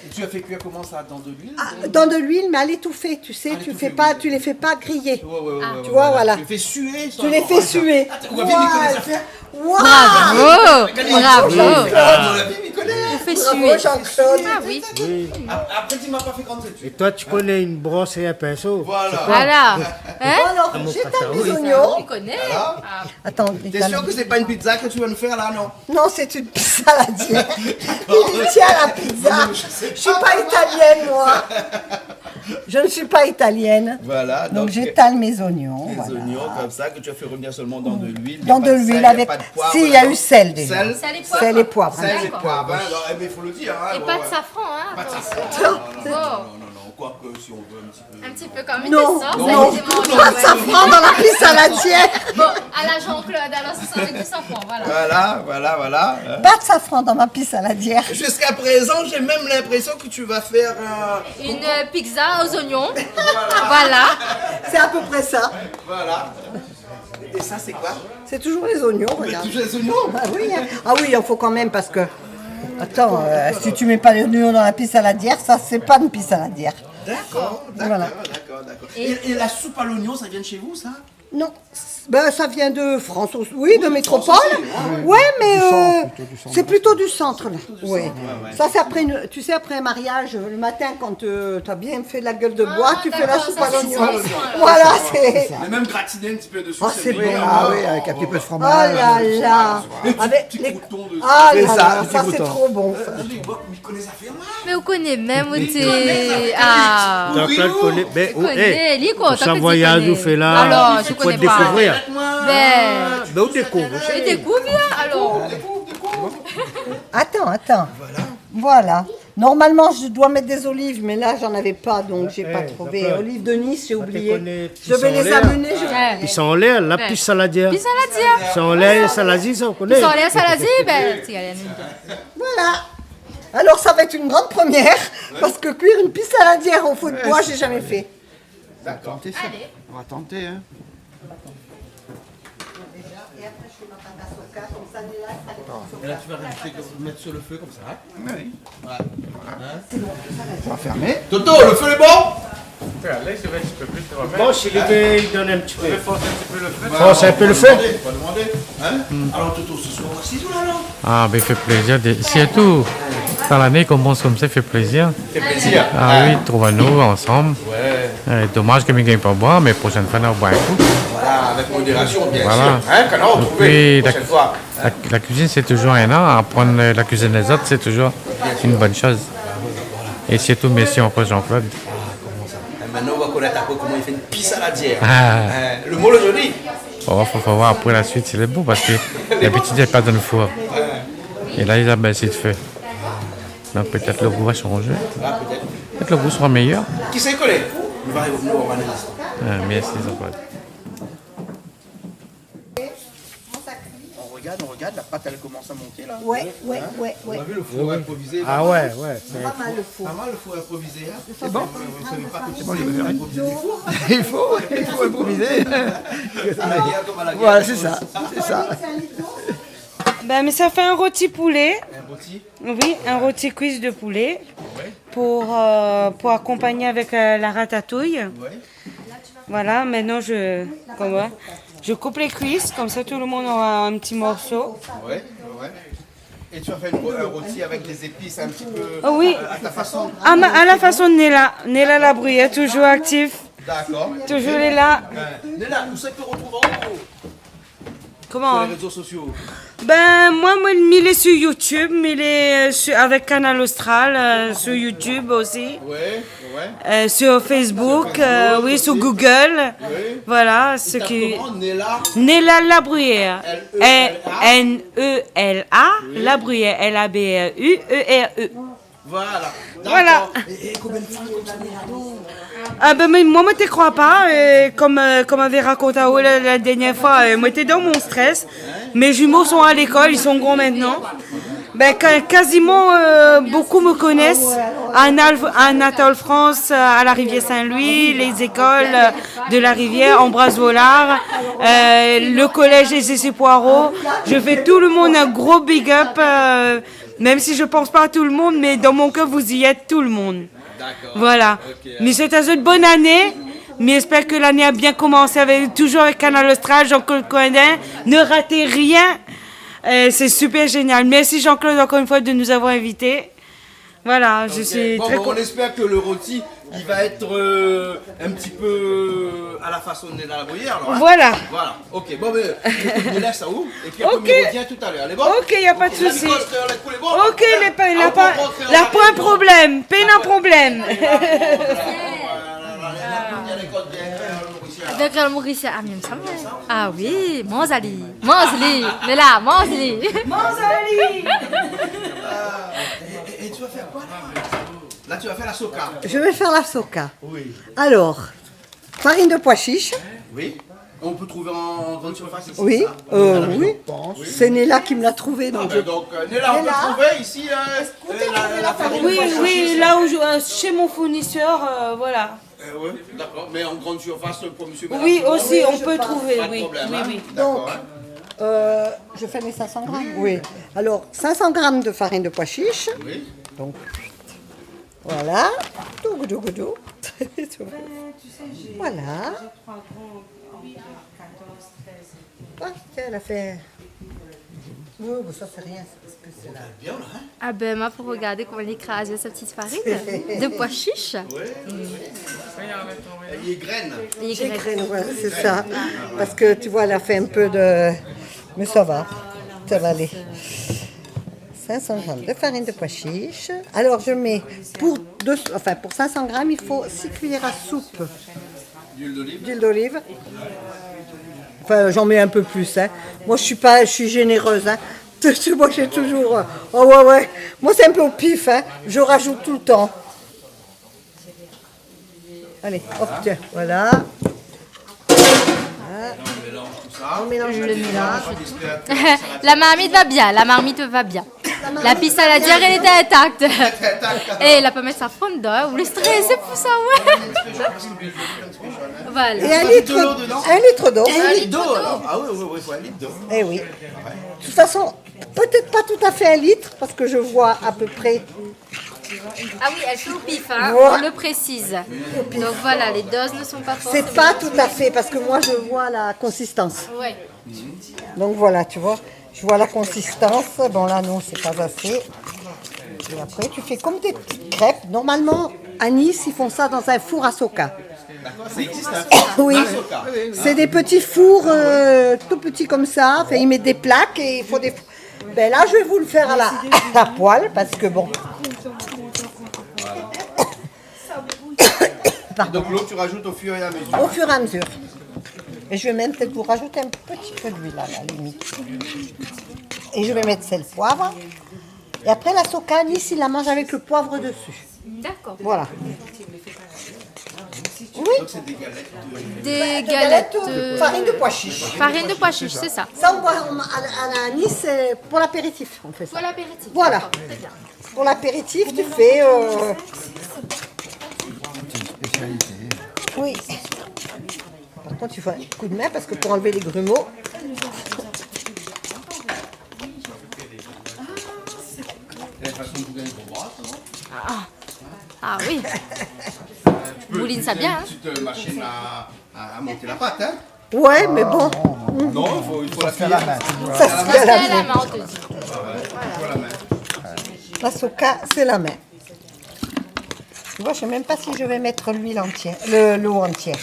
Et tu as fait cuire comment ça, dans de l'huile ? Ah, dans de l'huile, mais à l'étouffée, tu sais, tu fais pas, tu les fais pas griller. À l'étouffée, oui. Ouais, ouais, ouais, ouais, voilà. Tu vois, voilà. Tu les fais suer, ça, alors, hein. Tu les fais suer. Ah, t'as, ou bien, il connaît les affaires. Waouh ! Bravo ! Regardez, bravo ! Jean-Claude, dans la vie, il connaît. On fait suer. Bravo, Jean-Claude. Ah oui. Oui. Ap-, après, tu m'as pas fait grande étude. Et toi, tu connais une brosse et un pinceau. Voilà. C'est quoi ? Voilà. Hein ? Bon, alors, j'étale mes oignons. Il connaît. Voilà. Attends, t'es sûr que c'est pas une pizza que tu vas nous faire là, non ? Non, c'est une saladière. Il tient la pizza. Non, mais je sais pas. Je suis pas italienne, moi. Je ne suis pas italienne. Voilà, donc, donc, j'étale mes oignons, voilà. Les oignons comme ça que tu as fait revenir seulement dans de l'huile. Dans de l'huile avec, si, il y a eu sel déjà. Il y a pas de sel, il y a pas de poivre, d'accord. Sel et poivre. D'accord. Sel et poivre, hein, alors, eh ben, il faut le dire, hein, ouais, ouais. Et pas de safran, hein, attention. Pas de safran. Non, non, non, non, non, non, quoique, si on veut un petit peu. Un petit peu quand même de sens, non, ça, non, évidemment, du tout, non, ouais. Pas de safran dans la pizza saladière. Bon, à la Jean-Claude, alors, ce sera avec du safran, voilà. Voilà, voilà, voilà, hein. Pas de safran dans ma pizza saladière. Jusqu'à présent, j'ai même l'impression que tu vas faire, euh, une, euh, pizza aux oignons. Voilà. Voilà. C'est à peu près ça. Voilà. Et ça, c'est quoi ? C'est toujours les oignons, regarde. Mais toujours les oignons ? Ah oui, hein. Ah oui, il en faut quand même parce que, attends, euh, si tu mets pas les oignons dans la pizza saladière, ça, c'est pas une pizza saladière. D'accord, d'accord, d'accord, d'accord. Voilà. Et, et la soupe à l'oignon, ça vient de chez vous, ça ? Non. Ben, ça vient de France aussi. Oui, de métropole. Oui, de France aussi, hein. Ouais, mais, euh, c'est plutôt du centre, là. Plutôt du centre, ouais, ouais. Ça, c'est après une, tu sais, après un mariage, le matin, quand, euh, t'as bien fait la gueule de bois, tu fais la soupe à l'oignon. Ah, d'accord, ça, c'est le soin. Voilà, c'est... Mais même gratiné un petit peu dessus, c'est mignon. Ah, c'est bon. Ah oui, avec un petit peu de fromage. Oh là là. Et du petit crouton dessus. Avec les... Ah là là, ça, c'est trop bon, ça. C'est ça, le petit crouton. Euh, oui, bon. Mé ou koné mèm, ou té, ah. Jean-Claude koné, ben, ou, eh, sa voyaz ou fé la, ou koné pa. Alor, mi koné pa. Ben, ou dékouv. Mi dékouv, alor. Attends, attends. Voilà. Normalement, je dois mettre des olives, mais là, j'en avais pas, donc j'ai pas trouvé. Olives de Nice, j'ai oublié. Je vais les amener, je vais... Pi sa anlèr, la pizza saladière. Pizza saladière. Pi sa anlèr, saladière, sa, ou koné. Pi sa anlèr, saladière, ben, si, alé, nou. Voilà. Alors, ça va être une grande première, parce que cuire une pizza saladière au feu de bois, j'ai jamais fait. D'accord. On va tenter ça. Allez. On va tenter, hein. Et là, tu vas rajouter, mettre sur le feu comme ça, hein ? Oui. Voilà. Hein ? On va fermer. Toto, le feu est bon ? Là, il se met un petit peu plus quand même. Bon, si le feu, il donne un petit peu. On va forcer un petit peu le feu. Force un peu le feu. On va demander, on va demander. Hein ? Alors, Toto, ce soir, c'est tout là, non ? Ah, ben, i fé plézir, dé-, sirtou kan lané i komans konmsa, i fé plézir. Fé plézir. Ah oui, trouv anou ansanm. Ouais. Euh, domaz ke mi gingn pa boir, mé proshèn foi, nou va boir in kou. Voilà, avec modération, bien sûr. Voilà. Hein, kan nou va retrouv la proshèn foi. Et puis, la, la, la cuisine, c'est toujours un art. Apprendre la cuisine des autres, c'est toujours une bonne chose. Bien sûr. Et surtout, merci encore, Jean-Claude. Ah, comment ça ? Eh, maintenant, on va connaître un peu comment il fait une pizza saladière. Ah. Hein, le mot, le joli. Bon, fo, fo voir apré la suit si lé bon, parske d'abitid, li lé pa dan le four. Ouais. É la, li la bès le fé. Donk, pétèt le gou va shanjé. Ah, pétèt. Pétèt le gou sra méyèr. Kisa i koné ? Nou va, nou va voir. Ah, mèrsi, Jean-Claude. On regarde, on regarde, la pâte, elle commence à monter, là. Ouais, ouais, ouais, ouais. Hein ? On a vu le four improvisé, là. Ah ouais, ouais, c'est... Pas mal, le four. Pas mal, le four improvisé, hein ? C'est bon ? Vous savez pas que tu peux improviser des fours ? Il faut, il faut improviser. Voilà, c'est ça, c'est ça. Ben, mi sa fé in roti poulé. Un rôti ? Oui, un rôti cuisse de poulet. Ouais. Pour, euh, pour accompagner avec, euh, la ratatouille. Ouais. Voilà, maintenant je, comment, je coupe les cuisses, comme ça tout le monde aura un petit morceau. Ouais, ouais. Et tu vas faire une, un rôti avec des épices un petit peu, euh, à ta façon. Oh oui. À ma, à la façon de Néla. Néla Labruyère, toujours actif. D'accord. Toujours lé la. Euh, Néla, où ça peut retrouver en haut ? Koman ? Sur les réseaux sociaux. Ben, moin, moin, mi lé sur YouTube, mi lé, euh, sur, avèk Kanal Austral, euh, sur YouTube osi. Ouais, ouais. Euh, sur Facebook, euh, oui, sur Google. Oui. Voilà. Nela Labruyère. L E L A. N E L A, oui. Labruyère, L A B R U E R E. Voilà. Voilà. Dakor. É, é konbien de tan ou la mèt la-dan ? Ah ben, mé moin, moin té kroi pa, euh, konm, euh, konm mi avé rakont aou la, la dernièr foi, euh, moin té dan mon strès. Mes jumeaux sont à l'école, ils sont grands maintenant. Ben, ka-, quasiment, euh, beaucoup me connaissent. Anal-, Anatole France, euh, à la Rivière-Saint-Louis, les écoles, euh, de la Rivière, Ambroise Vollard, euh, le collège Aigé-sur-Poireau. Je fais tout le monde un gros big up, euh, Même si je pense pas à tout le monde, mais dans mon cœur, vous y êtes tout le monde. Dakor. Voilà. Ok, alor. Mi souèt azot bone ané. Mi espèr ke lané la bien komansé avèk, toujours avec Kanal Austral, Jean-Claude Coindin. Ne ratez rien. Euh, c'est super génial. Merci Jean-Claude encore une fois de nous avoir invités. Voilà, je suis très con- Ok. Bon, ben, on espère que le rôti, il va être, euh, un petit peu à la façon de Nela Labruyère, alors, hein ? Voilà. Voilà. Ok, bon, ben, écoute, nou lès aou, épi apré, nou rovien talèr, lé bon ? Ok, y a pas de souci. La ricotte, euh, les poulets, bon ? Ok, lé pa-, la pa-, la poin problèm, pèn in problèm. Avèk la morisien, ah, mèm sa, ouais. Ah oui, manz ali, manz ali, Nela, manz ali. Manz ali. Et, et, et tu vas faire quoi, là ? Là, tu vas faire la soka. Je vais faire la soka. Oui. Alors, farine de pois chiche. Oui. On peut trouver en, en grande surface ici, oui, ça ? Euh, oui. C'est Nela qui me l'a trouvé, donc. Ah, ben, donc, euh, Nela, on peut trouver ici, euh, euh, la, la farine de pois chiche. Oui, oui, là où je, euh, chez mon fournisseur, euh, voilà. Euh, oui, d'accord. Mais en grande surface, pour monsieur, madame, tout le monde, oui, je pense. Oui, aussi, on peut trouver, oui, oui, oui. Pas de problème, hein ? D'accord, hein ? Donc, euh, je fais mes cinq cents grammes. Oui. Alors, cinq cents grammes de farine de pois chiche. Oui. Donc, voilà. Tout goudou goudou. Ben, tu sais, j'ai, j'ai trois grands entre quatorze, treize et quatorze. Voilà. Ah, tiens, elle a fait. Oh, bon, ça, c'est rien, c'est parce que c'est là. Bien, là, hein ? Ah ben, ma pou regardé koman li kraz sa ti farine de pois chiche. Oui, oui, oui. Lé grèn. Lé grèn. Lé grèn, voilà, c'est ça. Parce que, tu vois, elle a fait un peu de, mais ça va. Ça va aller. Cinq cents grammes de farine de pois chiche. Alors, je mets pour deux, enfin, pour cinq cents grammes, il faut six cuillères à soupe d'huile d'olive. D'huile d'olive. Enfin, j'en mets un peu plus, hein. Moi, je suis pas, je suis généreuse, hein. Moi, j'ai toujours, euh, oh ouais, ouais. Moi, c'est un peu au pif, hein. Je rajoute tout le temps. Allez, hop, tiens, voilà. Voilà. On mélange tout ça. Je mélange. La marmite va bien, la marmite va bien. La pis a la diaré, lé intak. É la pa mèt safran dedan, hein, ou lé strésé pou sa, ouais. Voilà. Et un litre, un litre d'eau. Un litre d'eau, alors. Ah oui, oui, oui, faut un litre d'eau. Eh oui. De toute façon, peut-être pas tout à fait un litre, parce que je vois à peu près. Ah oui, elle fait au pif, hein, on le précise. Voilà. Au pif. Donc voilà, les doses ne sont pas forcément. C'est pas tout à fait, parce que moi, je vois la consistance. Ouais. Donc voilà, tu vois, je vois la consistance. Bon, là, non, c'est pas assez. Et après, tu fais comme des petites crêpes. Normalement, à Nice, ils font ça dans un four à soka. D'accord, ça existe, un four à soka. Oui. C'est des petits fours, euh, tout petits comme ça. Enfin, ils mettent des plaques et il faut des... Ben là, je vais vous le faire à la, à la poêle parce que bon. Pardon. Donc l'eau, tu rajoutes au fur et à mesure. Au fur et à mesure. Et je vais même peut-être vous rajouter un petit peu d'huile à la limite. Et je vais mettre sel, poivre. Et après, la soka, Nice, ils la mangent avec le poivre dessus. D'accord. Voilà. Oui. Donc c'est des galettes de... Des galettes, euh, farine de pois chiche. Farine de pois chiche, c'est ça. Ça, on boit, on, à, à Nice, c'est pour l'apéritif, on fait ça. Pour l'apéritif, voilà. D'accord, très bien. Pour l'apéritif, tu fais, euh, oui. Par contre, il faut un coup de main parce que pour enlever les grumeaux. Ah. Ah oui. Mouline ça bien, hein. Une petite machine à, à, à monter la pâte, hein. Ouais, mais bon. Non, il faut, il faut la cuillère. Ça se fait à la main. Ça se fait à la main, on te dit. Voilà. La soka, c'est la main. Tu vois, je sais même pas si je vais mettre l'huile entière, le, l'eau entière.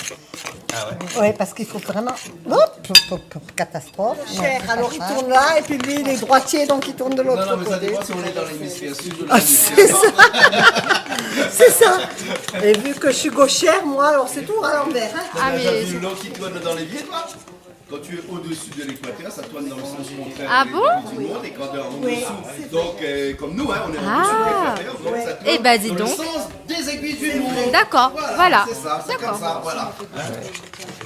Ah ouais ? Ouais, parce qu'il faut vraiment, hop, hop, hop, hop, catastrophe. Cher, alors il tourne là, et puis lui, il est droitier, donc il tourne de l'autre côté. Non, non, mais ça dépend si on est dans l'hémisphère sud ou l'hémisphère nord. Ah, c'est ça. C'est ça. Et vu que je suis gauchère, moi, alors c'est tout à l'envers, hein. Ah, mais t'as déjà vu l'eau qui tourne dans l'évier, toi ? Quand tu es au-dessus de l'équateur, ça tourne dans le sens contraire des aiguilles du monde, et quand on est en dessous, donc, euh, comme nous, hein, on est en dessous de l'équateur, donc ça tourne dans le sens des aiguilles du monde. Ah bon ? Eh ben, dis donc. D'accord, voilà. Voilà, c'est ça, c'est comme ça, voilà.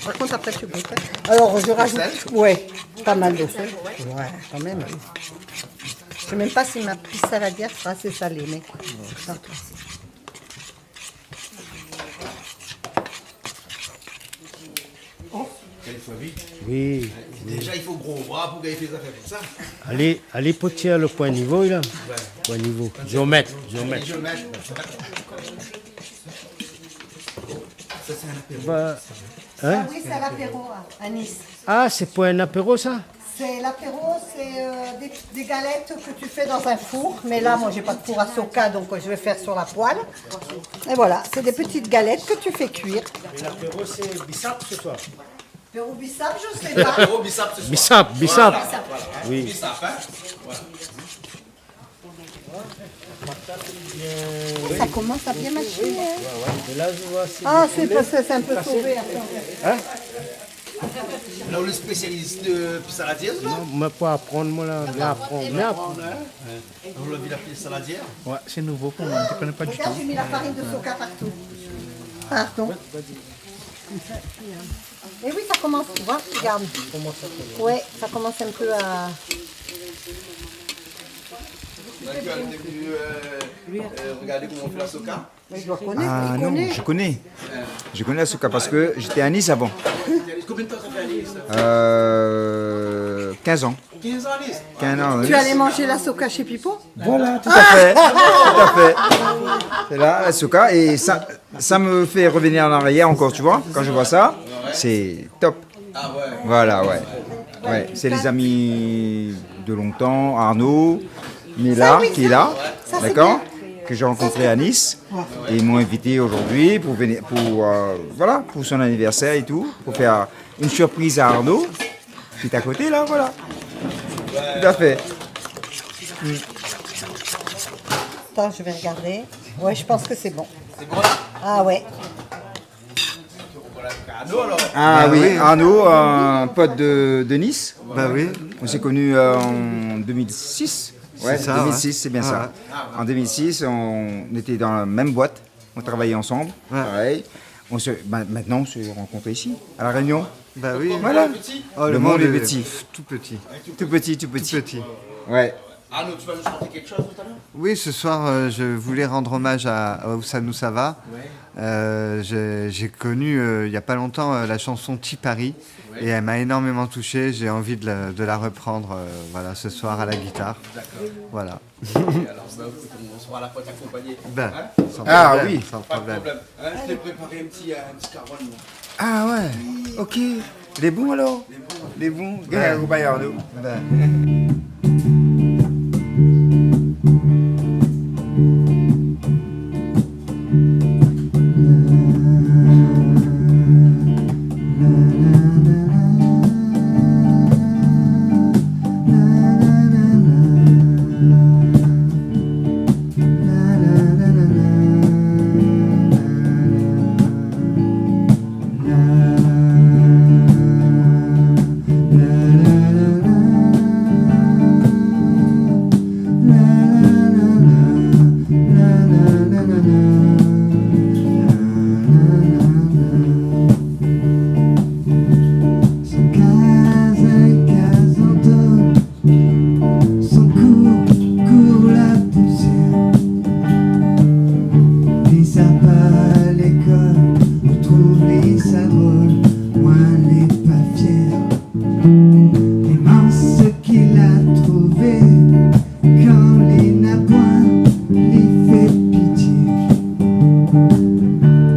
Par contre, après, tu goûtes, hein. Alors, je rajoute, ouais, pas mal de sel. Ouais, quand même. Je sais même pas si ma pisse saladière sera assez salée, mais tant pis. Kèl foi vit. Oui. Déza, i fo gro bra pou gingn fé zafèr konmsa. Alé, alé, pou tir lo poin nivo, la. Ouais. Poin nivo. Géomètre, géomètre. Géomètre. Sa, sé in apéro. Bah, hein ? Ah oui, c'est à l'apéro, hein, à Nice. Ah, c'est pour un apéro, ça ? C'est l'apéro, c'est, euh, des, des galettes que tu fais dans un four. Mais là, moi, j'ai pas de four à Soka, donc, euh, je vais faire sur la poêle. Et voilà, c'est des petites galettes que tu fais cuire. Et l'apéro, c'est bissap ce soir ? Apéro bissap, je sais pas. Apéro bissap ce soir. Bissap, bissap. Voilà, voilà. Oui. Bissap, hein ? Voilà. Ça commence à bien machiner, hein. Ouais, ouais. Et là, je vois, c'est... Ah, c'est passé, c'est un peu sauvé, attends. Hein ? Là, on est spécialiste de saladière, là. Non, mais pour apprendre, moi, là, je vais apprendre. Mais apprendre, hein. Vous l'avez appelé saladière ? Ouais, c'est nouveau pour moi, je connais pas du tout. Regarde, j'ai mis la farine de Soka partout. Pardon. Et oui, ça commence, tu vois, regarde. Ouais, ça commence un peu à... D'accord, t'es venu, euh, euh, regarder comment on fait la Soka ? Mais je dois connaître, je connais. Ah non, je connais. Je connais la Soka parce que j'étais à Nice avant. Combien de temps ça fait à Nice, là ? Euh, quinze ans. Quinze ans à Nice ? Quinze ans, oui. Tu allais manger la Soka chez Pipo ? Voilà, tout à fait. Tout à fait. C'est là, la Soka, et ça, ça me fait revenir en arrière encore, tu vois, quand je vois ça, c'est top. Ah ouais. Voilà, ouais. Ouais, c'est les amis de longtemps, Arnaud, Mila, qui est là, d'accord, que j'ai rencontré à Nice, et ils m'ont invité aujourd'hui pour venir, pour, euh, voilà, pour son anniversaire et tout, pour faire une surprise à Arnaud, qui est à côté là, voilà. Tout à fait. Attends, je vais regarder. Ouais, je pense que c'est bon. C'est bon là ? Ah ouais. Ah oui, Arnaud, un pote de, de Nice. Bah oui. On s'est connus, euh, en deux mille six. Ouais, c'est ça, deux mille six, ouais. C'est bien ça. Ouais, ouais. En deux mille six, on était dans la même boîte. On travaillait ensemble, pareil. On se, bah, maintenant, on se rencontre ici, à La Réunion. Bah oui. Voilà. Oh, le monde est petit. Tout petit. Tout petit, tout petit. Tout petit. Ouais. Arnaud, tu vas nous chanter quelque chose tout à l'heure ? Oui, ce soir, euh, je voulais rendre hommage à, à Oussa Noussava. Ouais. Euh, j'ai, j'ai connu, euh, il y a pas longtemps, euh, la chanson Ti Pari, et elle m'a énormément touché. J'ai envie de la, de la reprendre, euh, voilà, ce soir à la guitare. D'accord. Voilà. Et alors, bah, écoute, on sera là pour t'accompagner. Ben, hein ? Sans problème, sans problème. Pas de problème. Hein, je t'ai préparé un petit, euh, un petit carole, moi. Ah ouais, ok. Lé bon alor ? Lé bon. Lé bon. Gagn in gro bayar, nou. Ben. Son kaz in kaz an tol, son kour kour la pousièr. Li sa pa lékol, ou trouv li sa drol, moin lé pa fièr. Li manz sak li la trouvé, kan li na poin, li fé pitié.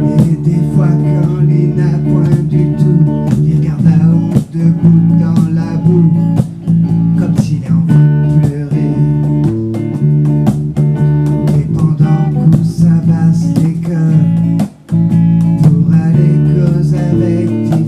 É défoi, kan li na poin ditou, li rogard aou debout dan la bou, konmsi li anvi pléré. É pandan k'ou sa bas lékol, pou alé koz avèk ti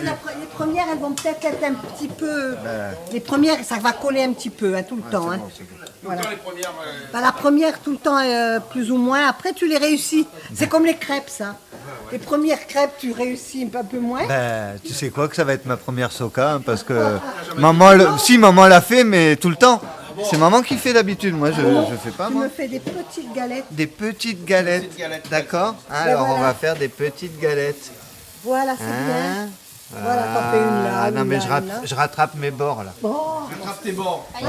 La pre-, les premières, elles vont peut-être être un petit peu, ben, les premières, ça va coller un petit peu, hein, tout le temps, hein. Tout le temps, les premières, euh, voilà. Bah, la première, tout le temps, euh, plus ou moins. Après, tu les réussis. C'est comme les crêpes, ça. Les premières crêpes, tu réussis un peu moins. Ben, tu sais quoi, que ça va être ma première soca, hein, parce que maman, le, si, maman l'a fait, mais tout le temps. C'est maman qui fait d'habitude, moi, je, je fais pas, moi. Tu me fais des petites galettes. Des petites galettes. Petites galettes. D'accord. Hein, alors, on va faire des petites galettes. Voilà, c'est bien. Hein ? Voilà, t'en fais une là, une là, une là. Ah, non, mais je rat-, je rattrape mes bords, là. Bon. Rattrape tes bords. Ouais.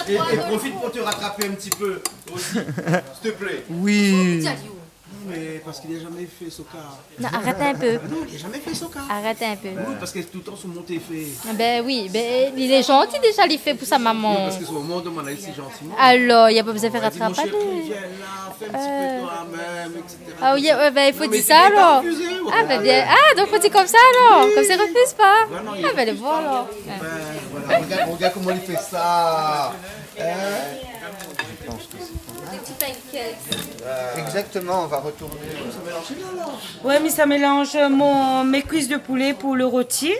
Et, et profite pour te rattraper un petit peu aussi, s'il te plaît. Oui. Non, mais parce qu'il a jamais fait soca. Non, arrête un peu. Ah non, il a jamais fait soca. Arrête un peu. Oui, parce que tout le temps, son monté fait. Ben oui, ben, il est gentil déjà, il fait pour sa maman. Oui, parce que son maman demande à lui si gentiment. Alors, il y a pas besoin de faire rattraper. Elle dit, mon chéri, viens là, fais un petit peu toi-même, et cetera. Ah oui, ouais, ben, il faut dire ça, alors. Non, mais tu peux pas refuser, ouais. Ah, ben, bien. Ah, donc, faut dire comme ça, alors. Oui. Comme ça, il refuse pas. Ah, ben, le voilà. Ben, voilà, regarde, regarde comment il fait ça. Hein ? Des petits pancakes. Euh, exactement, on va retourner. Ouais, mais ça mélange mon, mes cuisses de poulet pour le rôti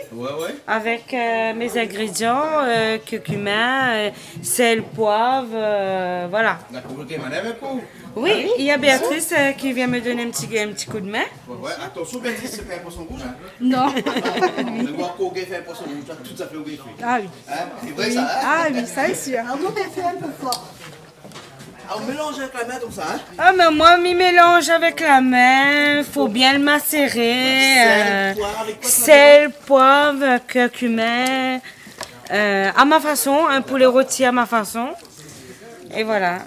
avec, euh, mes ingrédients, euh, curcuma, euh, sel, poivre, euh, voilà. D'accord, ok, madame, pour Oui, il y a Béatrice, euh, qui vient me donner un petit, un petit coup de main. Ouais, ouais, attention, Béatrice, c'est pas un poisson rouge, hein. Non. Mais moi, quand on fait un poisson rouge, là, tout à fait, on fait. Ah oui. Hein ? C'est vrai, ça, hein ? Ah oui, ça, c'est sûr. Ah, on fait un peu fort. Ah, on mélange avec la main comme ça, hein ? Ah, mais moi, mi mélange avec la main, faut bien le macérer, euh, sel, poivre, curcuma, euh, à ma façon, un poulet rôti à ma façon. Et voilà.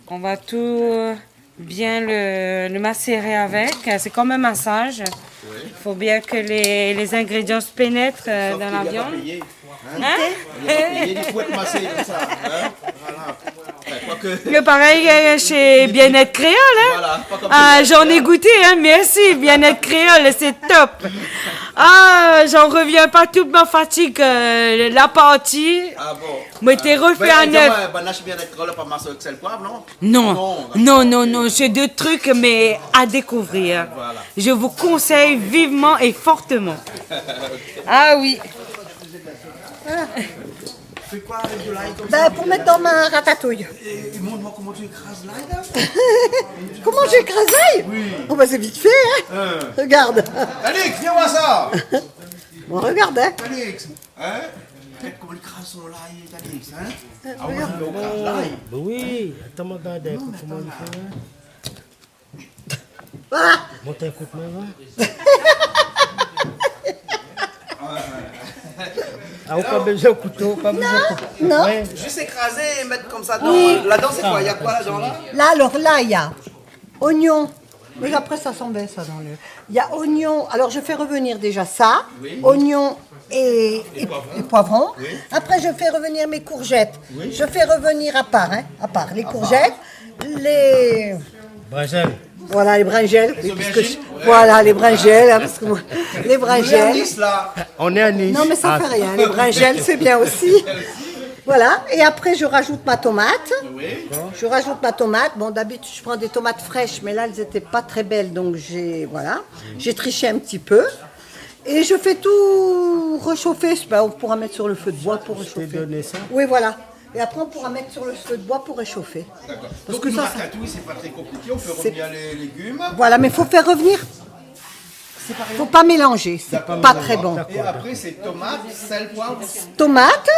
On va tout bien le, le macérer avec. C'est comme un massage. Oui. Il faut bien que les, les ingrédients se pénètrent, euh, dans la viande. Sauf qu'il y a pas payé. Hein ? Hein ? Il y a pas payé, du coup, être massé comme ça, hein ? Voilà. Enfin, quoique. Le pareil, euh, chez Bien-être Créole, hein ? Voilà, pas comme chez Bien-être Créole. Ah, j'en ai goûté, hein, merci, Bien-être Créole, c'est top. Ah, j'en reviens pas, toute ma fatigue, euh, la partie. Ah bon ? Moi, t'es refait à neuf. Ben, dis-moi, ben, là, chez Bien-être Créole, pas massé avec sel poivre, non ? Non, non, non, non, c'est deux trucs, mais à découvrir. Voilà. Je vous conseille vivement et fortement. Ah oui. Fais quoi avec de l'ail comme ça ? Ben, pour mettre dans ma ratatouille. Et, et montre-moi comment tu écrases l'ail, là. Comment j'écrase l'ail ? Oui. Oh, ben, c'est vite fait, hein. Hein. Regarde. Alix, viens voir ça. Bon, regarde, hein. Alix, hein ? Regarde comment il écrase son l'ail, Alix, hein ? Ah, on va faire au crabe l'ail. Ben oui, attends, regarde, comment il fait, hein. Voilà. Monte un coup de main, va. Ah, ou pas besoin de couteau, pas besoin de couteau. Non, non. Ouais. Juste écraser et mettre comme ça dans, là-dedans, c'est quoi ? Il y a quoi là-dedans, là ? Là, alors là, il y a oignon. Mais après, ça sent bien, ça, dans le, il y a oignon. Alors, je fais revenir déjà ça, oignon et, et, et poivron. Oui. Après, je fais revenir mes courgettes. Oui. Je fais revenir à part, hein, à part les courgettes, les brinjelles. Voilà, les brinjelles, oui, parce que je, voilà, les brinjelles, hein, parce que moi, les brinjelles. On est à Nice, là. On est à Nice. Non, mais ça fait rien, les brinjelles, c'est bien aussi. Voilà, et après, je rajoute ma tomate. Oui. Je rajoute ma tomate. Bon, d'habitude, je prends des tomates fraîches, mais là, elles étaient pas très belles, donc j'ai, voilà, j'ai triché un petit peu. Et je fais tout réchauffer. Ben, on pourra mettre sur le feu de bois pour réchauffer. Je t'ai donné ça. Oui, voilà. Et après, on pourra mettre sur le feu de bois pour réchauffer. D'accord. Donc, une ratatouille, c'est pas très compliqué. On fait revenir les légumes. Voilà, mais faut faire revenir. Faut pas mélanger, c'est pas très bon. D'accord, d'accord. Et après, c'est tomate, sel, poivre. Tomate,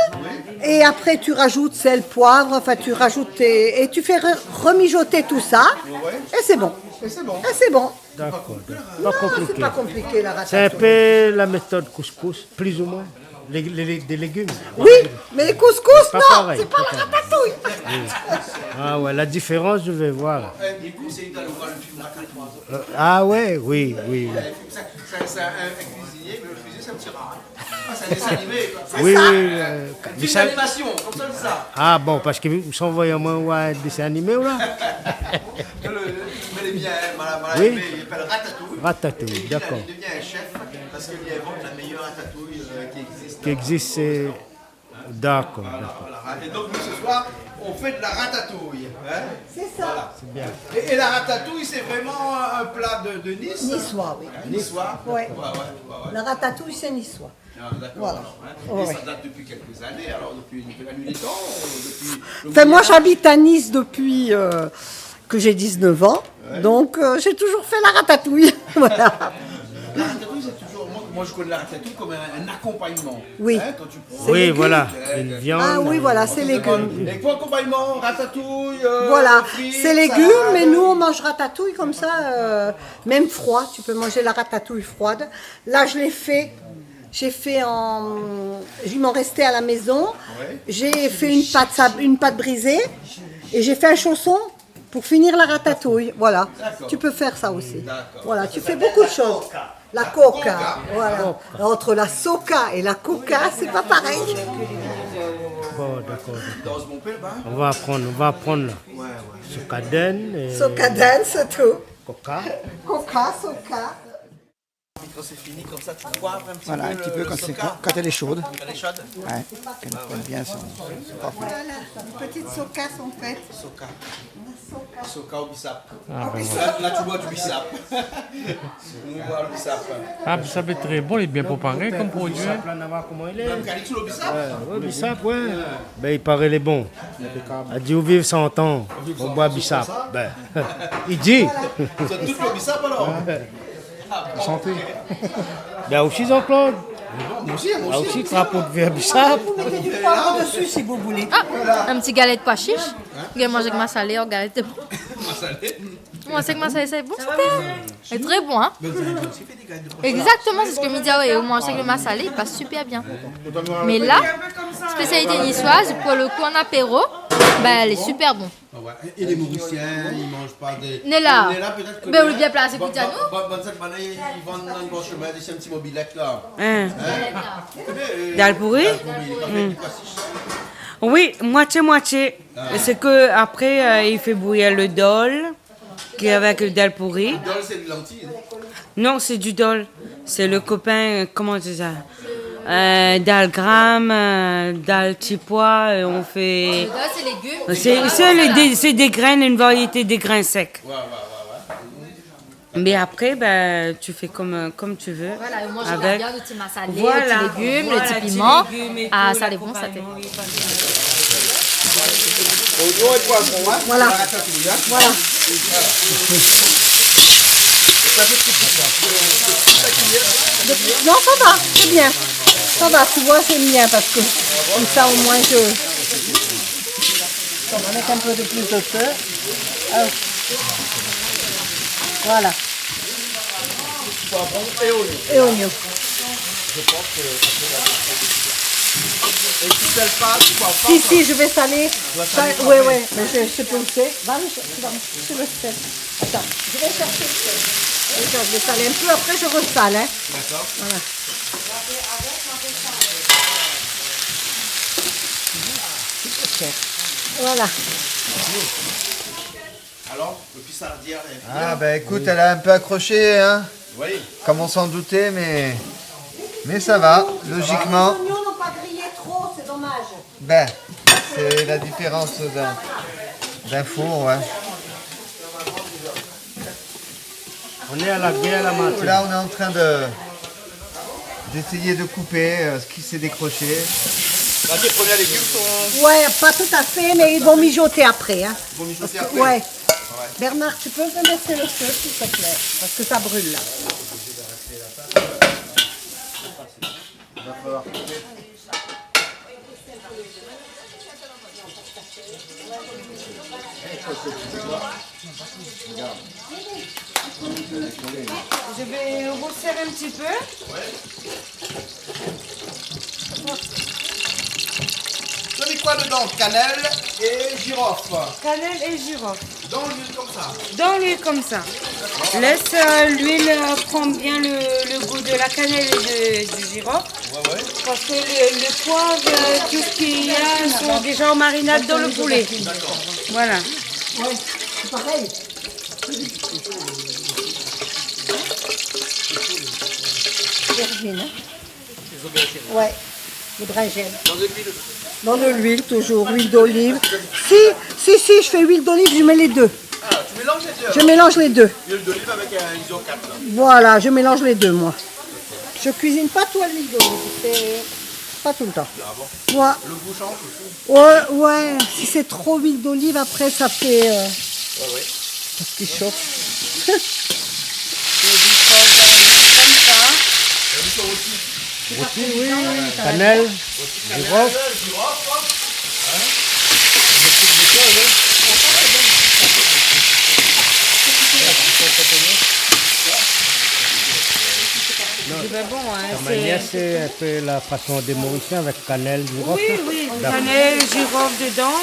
et après, tu rajoutes sel, poivre, enfin, tu rajoutes et, et tu fais re-, remijoter tout ça. Ouais. Et c'est bon. Et c'est bon. Et c'est bon. D'accord, d'accord. Non, c'est pas compliqué, la ratatouille. C'est un peu la méthode couscous, plus ou moins. Les, les, les, des légumes. Oui, mais couscous, non, c'est pas la ratatouille. C'est pas pareil, c'est pas pareil. Oui. Ah ouais, la différence, je vais voir. Eh, du coup, c'est d'aller voir le film Ratatouille. Euh, ah ouais, oui, oui, oui. C'est, c'est un, un cuisinier, mais le cuisinier, c'est un petit rat. Ah, c'est un dessin animé, quoi. Oui, oui, euh, un film d'animation, comme ça, on dit ça. Ah bon, parce que vous envoyez moi voir un dessin animé, là. Le, le, mais les miens, hein, voilà, voilà, oui. Mais il s'appelle Ratatouille. Ratatouille, et il, d'accord. Il devient un chef parce qu'il invente la meilleure ratatouille, euh, qui existe. Qui existe, c'est D'accord, voilà, d'accord. Voilà. Et donc, nous, ce soir, on fait de la ratatouille, hein ? C'est ça. Voilà. C'est bien. Et, et la ratatouille, c'est vraiment un plat de, de Nice ? Niçois, oui. Niçois ? Ouais. Ouais, ouais, ouais, ouais. La ratatouille, c'est niçois. Ah, d'accord, voilà. Alors, hein. Ouais. Et ça date depuis quelques années, alors, depuis, depuis la nuit des temps, ou depuis le Moyen Âge ? Enfin, moi, j'habite à Nice depuis, euh, que j'ai dix-neuf ans. Ouais. Donc, euh, j'ai toujours fait la ratatouille. Voilà. La ratatouille, c'est toujours, moi, moi, je connais la ratatouille comme un, un accompagnement. Oui. Hein, quand tu prends... C'est légumes. Oui, voilà, euh, une viande, euh... Ah oui, voilà, c'est légumes. Et pour accompagnement, ratatouille, euh, frites, salade. Voilà, c'est légumes, mais nous, on mange ratatouille comme ça, euh, même froid. Tu peux manger la ratatouille froide. Là, je l'ai fait. J'ai fait en, il m'en restait à la maison. Ouais. J'ai fait une pâte sab-, une pâte brisée et j'ai fait un chausson pour finir la ratatouille. Voilà. D'accord. Tu peux faire ça aussi. D'accord. Voilà, tu fais beaucoup de choses. La coca. La coca, voilà. Entre la soca et la coca, c'est pas pareil. Bon, d'accord, d'accord. On va apprendre, on va apprendre là. Ouais, ouais. Socaden et... Socaden, c'est tout. Coca. Coca, soca. Quand c'est fini, comme ça, tu poivres un petit peu le, le soca. Voilà, un petit peu quand c'est, quand, quand elle est chaude. Quand elle est chaude ? Ouais, qu'elle prenne bien son, son parfum. Voilà, une petite soca, en fait. Soca. Soca au bissap. Ah, ben voilà. Là, là, tu bois du bissap. On boit le bissap. Ah, bissap est très bon, il est bien préparé comme produit. Bissap, là, on va voir comment il est. Même Calixte, le bissap ? Ouais, ouais, bissap, ouais. Ben, il paraît, il est bon. Impeccable. A di ou viv san an, ou boir bissap. Viv san an, c'est ça ? Ben, il dit. Voilà. Vous êtes tous le bissap, alors ? Ouais. Santé. Ben, aussi, Jean-Claude. Moi aussi, moi aussi. Ah, aussi, drapeau de vert bissap. Vous mettez du poivre dessus si vous voulez. Ah, un petit galet de pois chiche. Hein ? Ou manz avèk masalé, ou galet de... Masalé. Ou manz avèk masalé, c'est bon, super. C'est très bon, hein ? Ben, vous avez aussi fait des galettes de pois chiche. Exactement, c'est ce que mi di, ouais, ou manz avèk le masalé, il passe super bien. Mais là, spécialité niçoise, pour le coup, en apéro, ben, elle est super bon. Ah ouais. Et, et les Mauriciens, ils mangent pas des... Né la. Né la, peut-être que... Ben, ou lé bien plasé pou di anou. Bon, bon, bon, sèt ané, ils vendent dans le bon chemin, c'est un petit mobilette, là. Hein. Hein ? Dalpouri ? Dalpouri, il est pas fait du pois chiche. Oui, moitié-moitié. Ah. C'est que après, euh, il fait bouillir le dol, qui est avec le dalpouri. Le dol, c'est des lentilles, non ? Non, c'est du dol. C'est le copain, euh, comment on dit ça ? Euh, dal gram, euh, dal ti poi, euh, on fait... Le dol, c'est légumes. C'est, c'est les, des, c'est des graines, une variété des grains secs. Ouais, ouais, ouais, ouais. Mais après, ben, tu fais comme, euh, comme tu veux. Voilà, moi, je mets bien le petit massalé, le petit légume, le petit piment. Voilà, voilà, ti légim é tou, lakonpagnman, oui, pa de sousi. Ah, ça, c'est bon, ça fait. Oignon et poivron, hein, pour la ratatouille, hein. Voilà. Voilà. Non, ça va, c'est bien. Ça va, tu vois, c'est bien parce que comme ça, au moins, je... On va mettre un peu de plus de feu. Ah. Voilà. Poivron et oignon. Et oignon. Je pense que ça peut aller. Et tu sèles pas, tu poivres pas, quoi. Si, si, je vais saler. Tu vas saler quand même. Ouais, ouais, mais je, je peux aussi. Va, je, tu vas, je le sèle. Attends, je vais chercher le sel. Déjà, je vais saler un peu, après je ressale, hein. D'accord. Voilà. Voilà. Alors, le pisardière, elle est bien. Ah, ben, écoute, elle a un peu accroché, hein. Oui. Comme on s'en doutait, mais, mais ça va, logiquement. Les oignons n'ont pas grillé trop, c'est dommage. Ben, c'est la différence d'un, d'un four, ouais. On est à la guerre, là, Martin. Là, on est en train de, d'essayer de couper, euh, ce qui s'est décroché. Là, tes premiers légumes sont... Ouais, pas tout à fait, mais ils vont mijoter après, hein. Ils vont mijoter après ? Parce que, ouais. Ouais. Bernard, tu peux me baisser le feu, s'il te plaît ? Parce que ça brûle, là. Il va falloir couper. Je vais resserrer un petit peu. Tu mets quoi dedans ? Cannelle et girofle. Cannelle et girofle. Dans l'huile comme ça ? Dans l'huile comme ça. Laisse, euh, l'huile, euh, prendre bien le, le goût de la cannelle et de, du girofle. Ouais, ouais. Parce que le, le poivre, euh, tout ce qu'il y a, sont déjà en marinade dans le poulet. D'accord. Voilà. Ouais, c'est pareil. Aubergine, hein ? Ouais. Le brinjèl. Dans de l'huile. Dans de l'huile, toujours, huile d'olive. Si, si, si, je fais huile d'olive, je mets les deux. Ah, tu mélanges les deux, alors. Je mélange les deux. Huile d'olive avec un iso quatre, là. Voilà, je mélange les deux, moi. Je cuisine pas tout à l'huile d'olive, c'est pas tout le temps. Ah bon ? Moi, le goût change aussi. Ouais, ouais, si c'est trop huile d'olive, après, ça fait, euh, ouais, ouais, parce qu'il chauffe. Comme ça. Rôti, oui, oui, cannelle, girofle. Non, c'est pas bon, hein, c'est manière, c'est un peu la façon des Mauriciens avec cannelle, girofle. Oui, oui, cannelle, girofle dedans.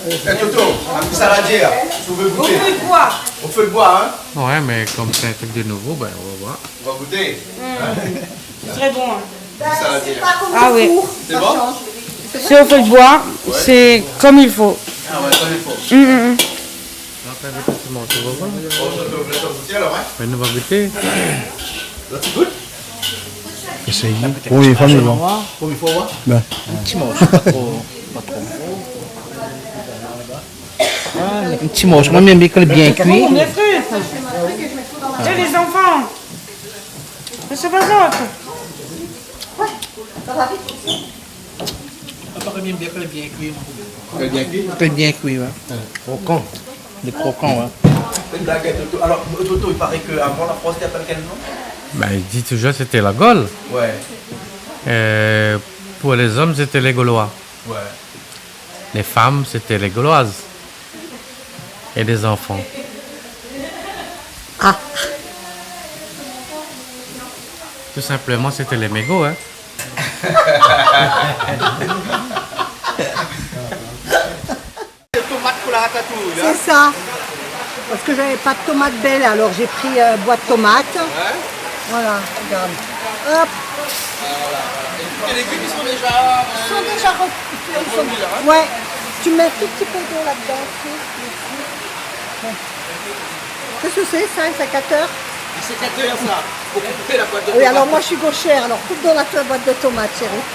Eh, Toto, un petit saladier, là, si tu veux goûter. Au feu de bois. Au feu de bois, hein ? Ouais, mais comme c'est un truc de nouveau, ben, on va voir. On va goûter. Mm. Très bon, hein. Un petit saladier. Ah oui. C'est bon ? C'est au feu de bois, ouais, c'est comme il faut. Ah ouais, comme il faut. Mm, mm, mm. Bon, ça peut, vous laissez goûter alors, hein ? Ben, nou va goûté. Là, tu goûtes ? Essaye. Première fois, mais bon. Première fois, ouais ? Ben. Un petit morceau, pas trop, pas trop. Ah, un petit morceau. Moi, j'aime bien quand il est bien cuit. Mes frères, et les enfants. Mais c'est pas ça. Aparaman bien, bien kui, mon. Très bien cuit. Très bien cuit, ouais. Crokan. Lé krokan, ouais. Une blague, Toto. Alors, Toto, il paraît qu'avant, la France, c'était appelé quel nom ? Ben, i di toujour sété la Gol. Ouais. Euh, pou lé zom, sété lé Golois. Ouais. Lé fanm, sété lé Goloiz. É lé zanfan. Ah. Tou sinploman, sété lé mégo, hein. Tomat pou la ratatouy, hein ? C'est ça. Parce que j'avais pas de tomate belle, alors j'ai pris, euh, boîte tomate. Ouais. Voilà, regarde. Hop. Voilà, voilà. Et tous tes légumes, ils sont déjà, euh, ils sont déjà re-, ils sont, hein ? Ouais. Tu mets un tout petit peu d'eau là-dedans, tu sais. Ouais. Qu'est-ce que c'est, ça, un sécateur ? Un sécateur, ça, pour couper la boîte de tomate. Oui, alors moi, je suis gauchère, alors coupe dans la boîte de tomate, chérie.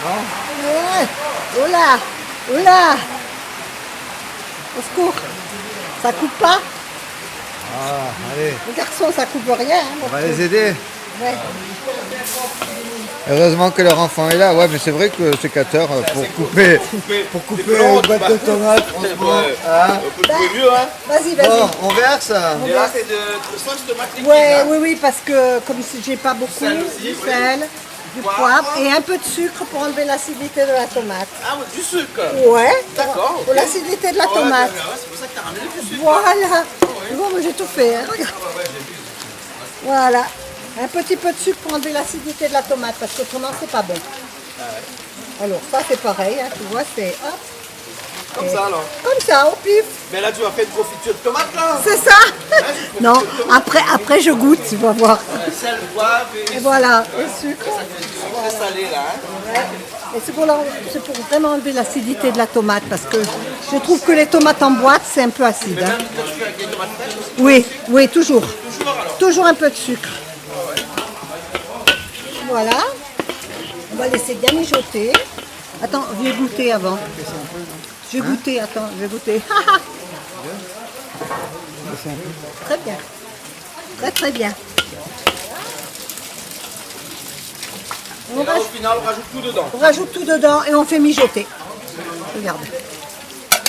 Bon. Ouais. Oh là, oh là. Au secours. Ça coupe pas ? Ah, allez. Les garçons, ça coupe rien, hein, donc. On va les aider. Ouais. Heureusement que leur enfant est là. Ouais, mais c'est vrai que le sécateur, euh, pour couper, pour couper une boîte de tomates, franchement, hein. Ouais. Un peu de mieux, hein. Bah, vas-y, vas-y. Bon, on verse. Et là, c'est de, de sauce tomate liquide, hein. Ouais, oui, oui, parce que comme si j'ai pas beaucoup, du sel aussi, du sel, du poivre et un peu de sucre pour enlever l'acidité de la tomate. Ah ouais, du sucre. Ouais, pour, d'accord, pour l'acidité de la tomate. Ah ouais, ouais, ouais, c'est pour ça que t'as ramené du sucre. Voilà. Ah ouais. Tu vois, moi, j'ai tout fait, hein. Regarde. Ah ouais, ouais, j'ai vu. Voilà. Un petit peu de sucre pour enlever l'acidité de la tomate, parce qu'autrement, c'est pas bon. Ah ouais. Alors, ça, c'est pareil, hein, tu vois, c'est, hop. Comme ça, alors. Comme ça, au pif. Mais là, tu vas faire une confiture de tomate, là. C'est ça. Hein, une confiture de tomate. Non, après, après, je goûte, tu vas voir. Ouais, sel, poivre et sucre. Et voilà, et sucre. Ça, c'est très salé, là, hein. Ouais. Et c'est pour la-, c'est pour vraiment enlever l'acidité de la tomate, parce que je trouve que les tomates en boîte, c'est un peu acide, hein. Mais même quand tu fais avec les tomates fraîches aussi ? Oui, oui, toujours. Toujours, alors ? Toujours un peu de sucre. Voilà. On va laisser bien mijoter. Attends, je vais goûter avant. Je vais goûter, attends, je vais goûter. Très bien. Très, très bien. Et là, au final, on rajoute tout dedans. On rajoute tout dedans et on fait mijoter. Regarde.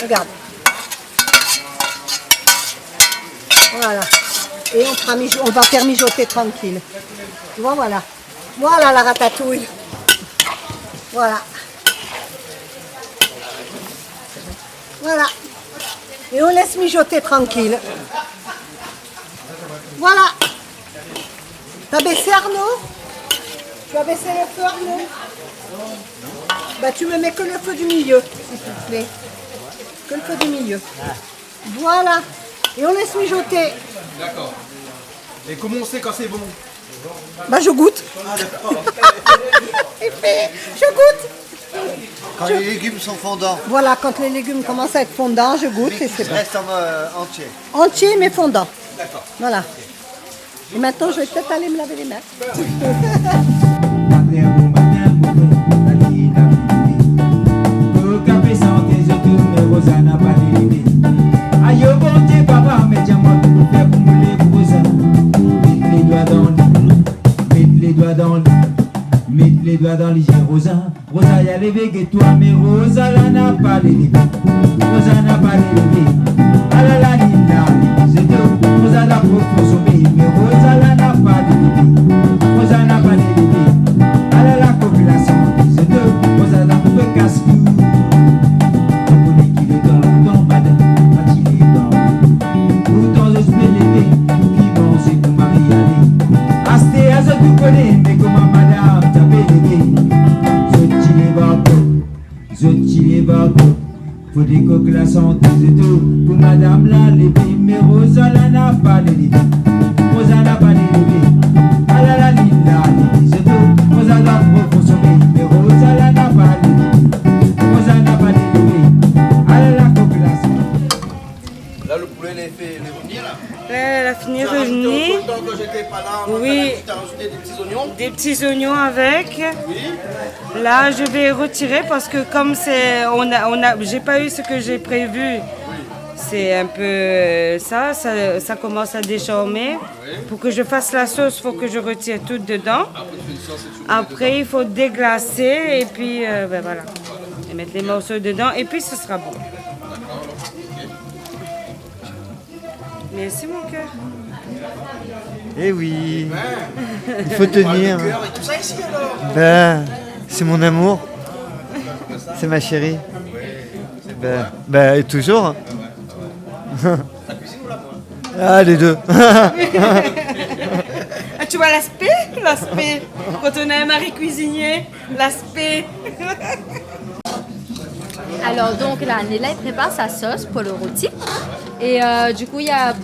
Regarde. Voilà. Et on fera mijo-, on va faire mijoter tranquille. Tu vois, voilà. Voilà la ratatouille. Voilà. Voilà. Et on laisse mijoter tranquille. Voilà. T'as baissé, Arnaud ? Tu as baissé le feu, Arnaud ? Bah, tu me mets que le feu du milieu, s'il te plaît. Que le feu du milieu. Voilà. Et on laisse mijoter. D'accord. Et comment on sait quand c'est bon ? Bah, je goûte. Ah, d'accord. Et puis, je goûte. Quand les légumes sont fondants. Voilà, quand les légumes commencent à être fondants, je goûte et c'est bon. Mais qui reste en, euh, entier. Entier, mais fondant. D'accord. Voilà. Et maintenant, je vais peut-être aller me laver les mains. Matin, bon matin, bon matin, la lune a levé. Koka pé santé, zot tout, mé Rosa na pa lévé. Ayo, Bondié, papa, mé di amoin, kosa pou fé pou moulé pou Rosa. Mèt lé doi dan li, mèt lé doi dan li, mèt lé doi dan li, Rosa. Rosa la lévé, gèt amoin, mé Rosa la na pa lévé. Rosa na pa lévé. Ala la lune la, sé tout. Rosa la profon sonmèy, mé Rosa la na pa lévé. Rosa na pa lévé. Ala la kok la santé, sé tout. Rosa la koup kaskèt. Ou koné ki lé tan lontan, madam, pa ti lé tan. Pourtan zot pé lévé, pou ki manzé pou mari alé. Asté a zot tou koné, mé koman madam ta pé lévé. Zot ti lévé ankor, zot ti lévé ankor. Fo dé kok la santé, zot tou, pou madam la lévé, mé Rosa la na pa lévé. Rosa na pa lévé. Ala la lune la lévé, zot tou. Rosa la profon sonmèy, mé Rosa la na pa lévé. Rosa na pa lévé. Ala la kok la santé. Là, le poulet, il est fait, il est revenu, là. Là, elle a fini. Tu as rajouté un peu de temps quand j'étais pas là, on a Oui. fait la cuisine, t'as rajouté des petits oignons. Des petits oignons avec. Oui. Là, je vais retirer parce que comme c'est, on a, on a, j'ai pas eu ce que j'ai prévu. Oui. C'est un peu, euh, ça, ça, ça commence à décharmer. Oui. Pour que je fasse la sauce, faut que je retire tout dedans. Après, tu fais une sauce et tu mets dedans. Après, il faut déglacer et puis, euh, ben voilà. Voilà. Et mettre les morceaux dedans et puis ce sera bon. D'accord, ok. Merci, mon cœur. Eh oui, il faut tenir. Parle de cœur et tout ça ici, alors. Ben, c'est mon amour. C'est ma chérie. Ben, ben, et toujours. La cuisine ou l'amour ? Ah, les deux. Ah, tu vois l'aspect ? L'aspect. Quand on a un mari cuisinier, l'aspect. Alors, donc là, Nella, elle prépare sa sauce pour le rôti. Et, euh, du coup, il y a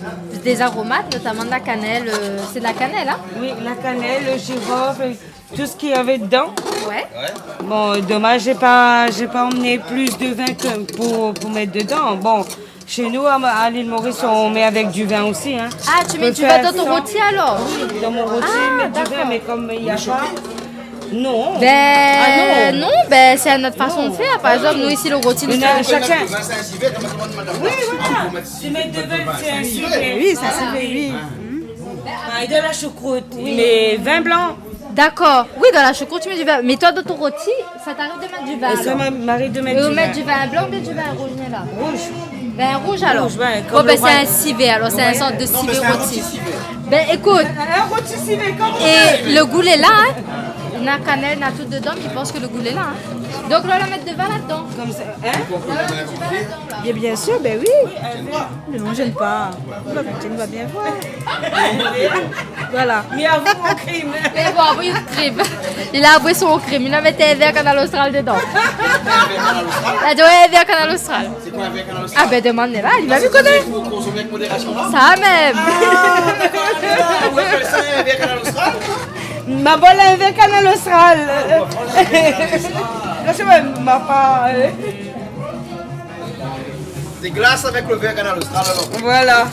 des aromates, notamment de la cannelle. Euh, c'est de la cannelle, hein ? Oui, la cannelle, le girofle, tout ce qu'il y avait dedans. Ouais. Bon, dommage, j'ai pas, j'ai pas emmené plus de vin que pour, pour mettre dedans. Bon, chez nous, à, à l'île Maurice, on met avec du vin aussi, hein. Ah, tu mets du vin dans ton rôti alors ? On peut faire sans. Oui, dans mon rôti, mettre du vin, mais comme il y a pas, non. Ah, d'accord. Ben, non, ben, c'est notre façon de faire. Non. Par exemple, nous, ici, le rôti, nous faisons... Mais chacun. Oui, voilà. Tu mets de vin, c'est un sujet. Oui, ça se fait, oui. Ah, et de la choucroute, mais vin blanc. D'accord. Oui, dans la choucroute, tu mets du vin. Mais toi, dans ton rôti, ça t'arrive de mettre du vin, alors ? Ça m'arrive de mettre du vin. Et vous mettez du vin blanc ou bien du vin rouge, là ? Rouge. Vin rouge, alors ? Rouge, ouais, comme le roi. Bon, ben, c'est un civet, alors, c'est un sorte de civet rôti. Non, mais c'est un rôti civet. Ben, écoute. Un rôti civet, comme on veut. Et le goût, il est là, hein ? Na cannelle, na tout dedans, mais je pense que le goût, il est là, hein ? Donc, là, on va mettre de vin là-dedans. Comme ça, hein ? Là, on va mettre du vin là-dedans, là. Bien, bien sûr, ben oui. Oui, un verre. Mais on gêne pas. La victime va bien voir. Voilà. Mi la avoué mon crime. Li la avoué son crime. Li la avoué son crime. Li la mèt in vèr Kanal Austral dedan. Li la di, ouais, in vèr Kanal Austral. C'est quoi un verre Kanal Austral ? Ah ben, demande la, li va koné. Vous consommez avec modération, là ? Sa mèm. Ah, d'accord, d'accord. Vous appelez ça un verre Kanal Austral ? Ma bol in vèr Kanal Austral. Ah, bon, voilà. Franchement, ma pa, euh, Des glaces avec le verre Kanal Austral, alors. Voilà.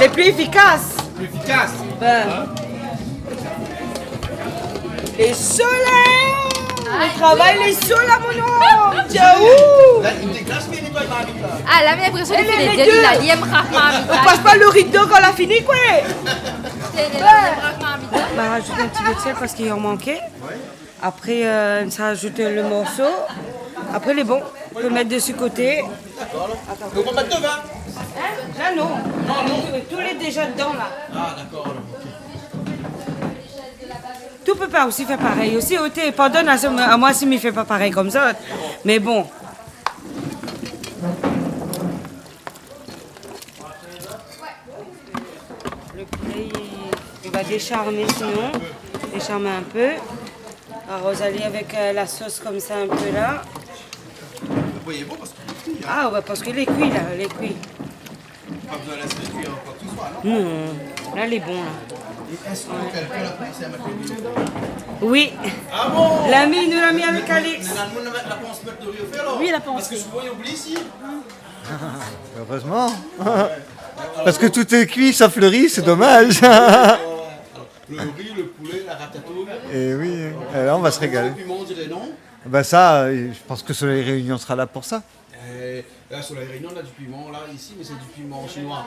Les plus efficaces. Plus efficaces. Ben. Hein ? Lé sho la, hein ? Le travail, lé sho la, mon homme. Tiens, ouh. Là, il déglace, mais il nettoie pas vite, là. Ah, la, mi na linprésion li fé dé déliré la, li èm rak marmit la. On passe pas le rideau quand on a fini, quoi. Li èm rak marmit la. Bah, rajoute un petit peu de sel parce qu'il en manquait. Ouais. Après, euh, sa rajout le morso. Après, lé bon. On peut mettre dessus côté. D'accord. Attends. Donc, on met devant. Hein ? Là, non. Non, non. Tout, tout lé déjà dedans, là. Ah, d'accord, alors, ok. Tout peut pas aussi faire pareil. Aussi, ôté, pardonne à ce, à moi si mi fé pas pareil comme ça. Mais bon. Le poulet, il, il va décharmer sinon. Décharmer un peu. Arroser avec, euh, la sauce comme ça un peu là. Vous voyez, bon, parce que... Ah ouais, parce que lé kui là, lé kui. Pa bezoin lès kuir koi ke se soi, non ? Non, la lé bon la. É èske kèlkin la pans mèt le riz ? Oui. Ah bon ? Lami, nou la mi avèk Alex. Néna moun la pans mèt le riz o fé alor ? Oui, la pans. Parske souvan i oubli isi. Heureusement. Parce que tout est cuit sauf le riz, c'est dommage. Le riz, le poulet, la ratatouille. Et oui, là, on va se régaler. Piman, on dirait, non ? Ben ça, euh, je pense que Soleil Réunion sera là pour ça. Euh, là, Soleil Réunion, on a du piment, là, ici, mais c'est du piment chinois.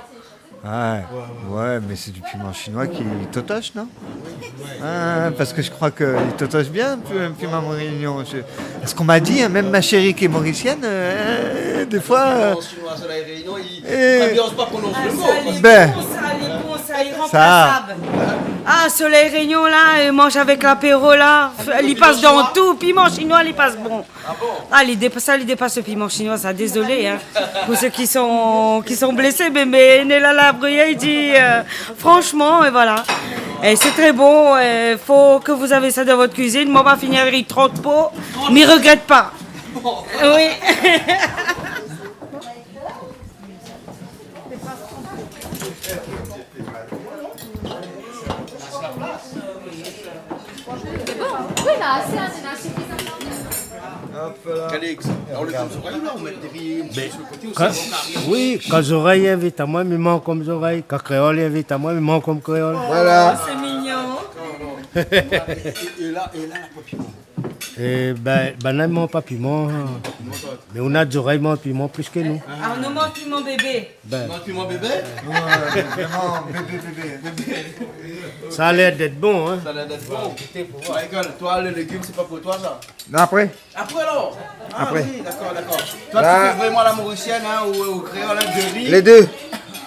Ouais, ouais, mais c'est du piment chinois qui totoche, non ? Oui, ouais. Ah, parce que je crois que il totoche bien, un peu, un piment Réunion. Je, parce qu'on m'a dit, hein, même ma chérie qui est mauricienne, euh, des fois, euh, Piment chinois, Soleil Réunion, il, il ambiance pas prononcer le mot, quoi. Ben, ça, lé bon, sa, lé bon, sa, iréplasab. Ah, Soleil Réunion, la, i manz avèk lapéro, la. Li pas dan tout, piman chinois, li pas bon. Ah bon ? Ah, li dépa-, sa, li dépas le piman chinois, sa, désolé, hein. Pour ceux qui sont, qui sont blessés, mais, mais Nella Labruyère, il dit, euh, franchement, et voilà. Et c'est très bon, euh, faut que vous avez ça dans votre cuisine. Moin, ma fini avèk trant po, mi regrèt pa. Oui. Sé bon ? Oui, la, asé, in, néna sifizaman. Hop là. Calix, alor, le zorèy la, ou mèt dé ri in ti pé su le koté osi, kan, oui, kan zorèy i invit amoin, mi manz konm zorèy. Kan kréol i invit amoin, mi manz konm kréol. Voilà. Oh, c'est mignon. É, é, é la, é la, la poin piman. Eh ben, banna i manz pa piman, hein. Mé ou na zorèy i manz piman plis ke nou. Ah, nou manz piman bébé. Ben. Manz piman bébé ? Ouais, vréman, bébé, bébé, bébé. Sa la lèr d'èt bon, hein. Sa la lèr d'èt bon. Michael, toi, le légume, c'est pas pour toi, ça ? Non, après. Après, alors ? Ah oui, d'accord, d'accord. Toi, tu fais vraiment la mauricienne, hein, ou, ou créole, hein, de riz. Les deux.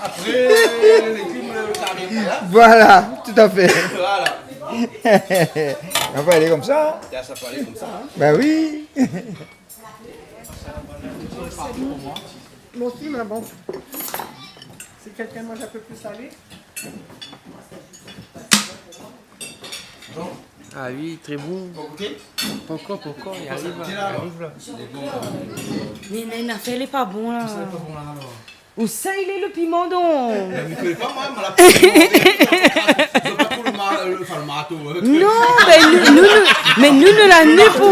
Après, le légume, le carré, hein. Voilà, tout à fait. Voilà. On peut aller comme ça, hein. Tiens, ça peut aller comme ça, hein. Bah oui. Moi aussi, mais bon. Si quelqu'un mange un peu plus salé. Ah oui, très bon. Vous goûtez ? Pourquoi, pourquoi ? Il arrive, il arrive là. Mé, mé, nafèr lé pa bon la. Sa lé pa bon la, alor. Ousa i lé le piman, don ? Mé mi koné pa, moin, moin la pa. Zot la pa trouv le ma-, le, anfin, le marto, hein. Non, ben, nou, nou, nou, mé nou, nou la ni pou,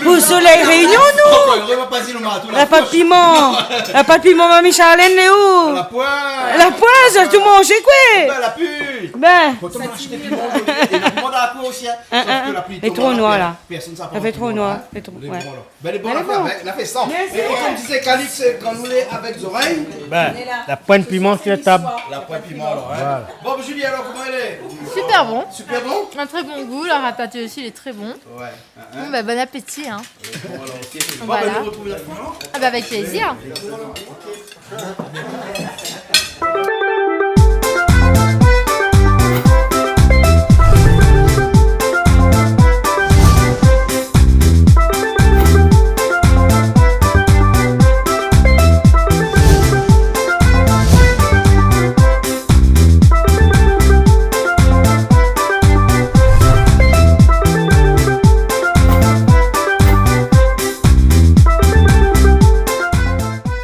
pou Soleil Réunion, nou. Pourquoi il aurait pas dit le marto, la poin ? La pa piman. La pa piman, Mamie Charlène, lé ou ? La poin. La poin, sa tout manzé, koué. Ben, la pu. Ben. Pourtant, on a acheté piman, et le piman dans la cour aussi, hein. Hein, hein, hein. Sauf que la pluie tombe, alors, personne s'en rend compte, hein. Lé tro noir la. Lé tro noir, lé tro, ouais. Ben, lé bon, la fé avèk, la fé san. Merci. É konm di Calix, kan nou lé avèk zorèy. Ben, la poin piman su la tab. La poin piman, alor, hein. Voilà. Bon, Julie, alors, comment elle est ? Super bon. Super bon ? Un très bon goût, la ratatouille aussi, il est très bon. Ouais. Bon, ben, bon appétit, hein. Bon, alors, ok. Voilà. Bon, ben, nou retrouv la fin, hein. Ah, ben, avec plaisir.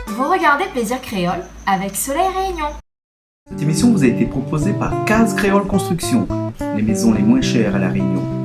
Vous regardez Plaisir Créole avec Soleil Réunion. Cette émission vous a été proposée par Case Créole Construction, les maisons les moins chères à La Réunion.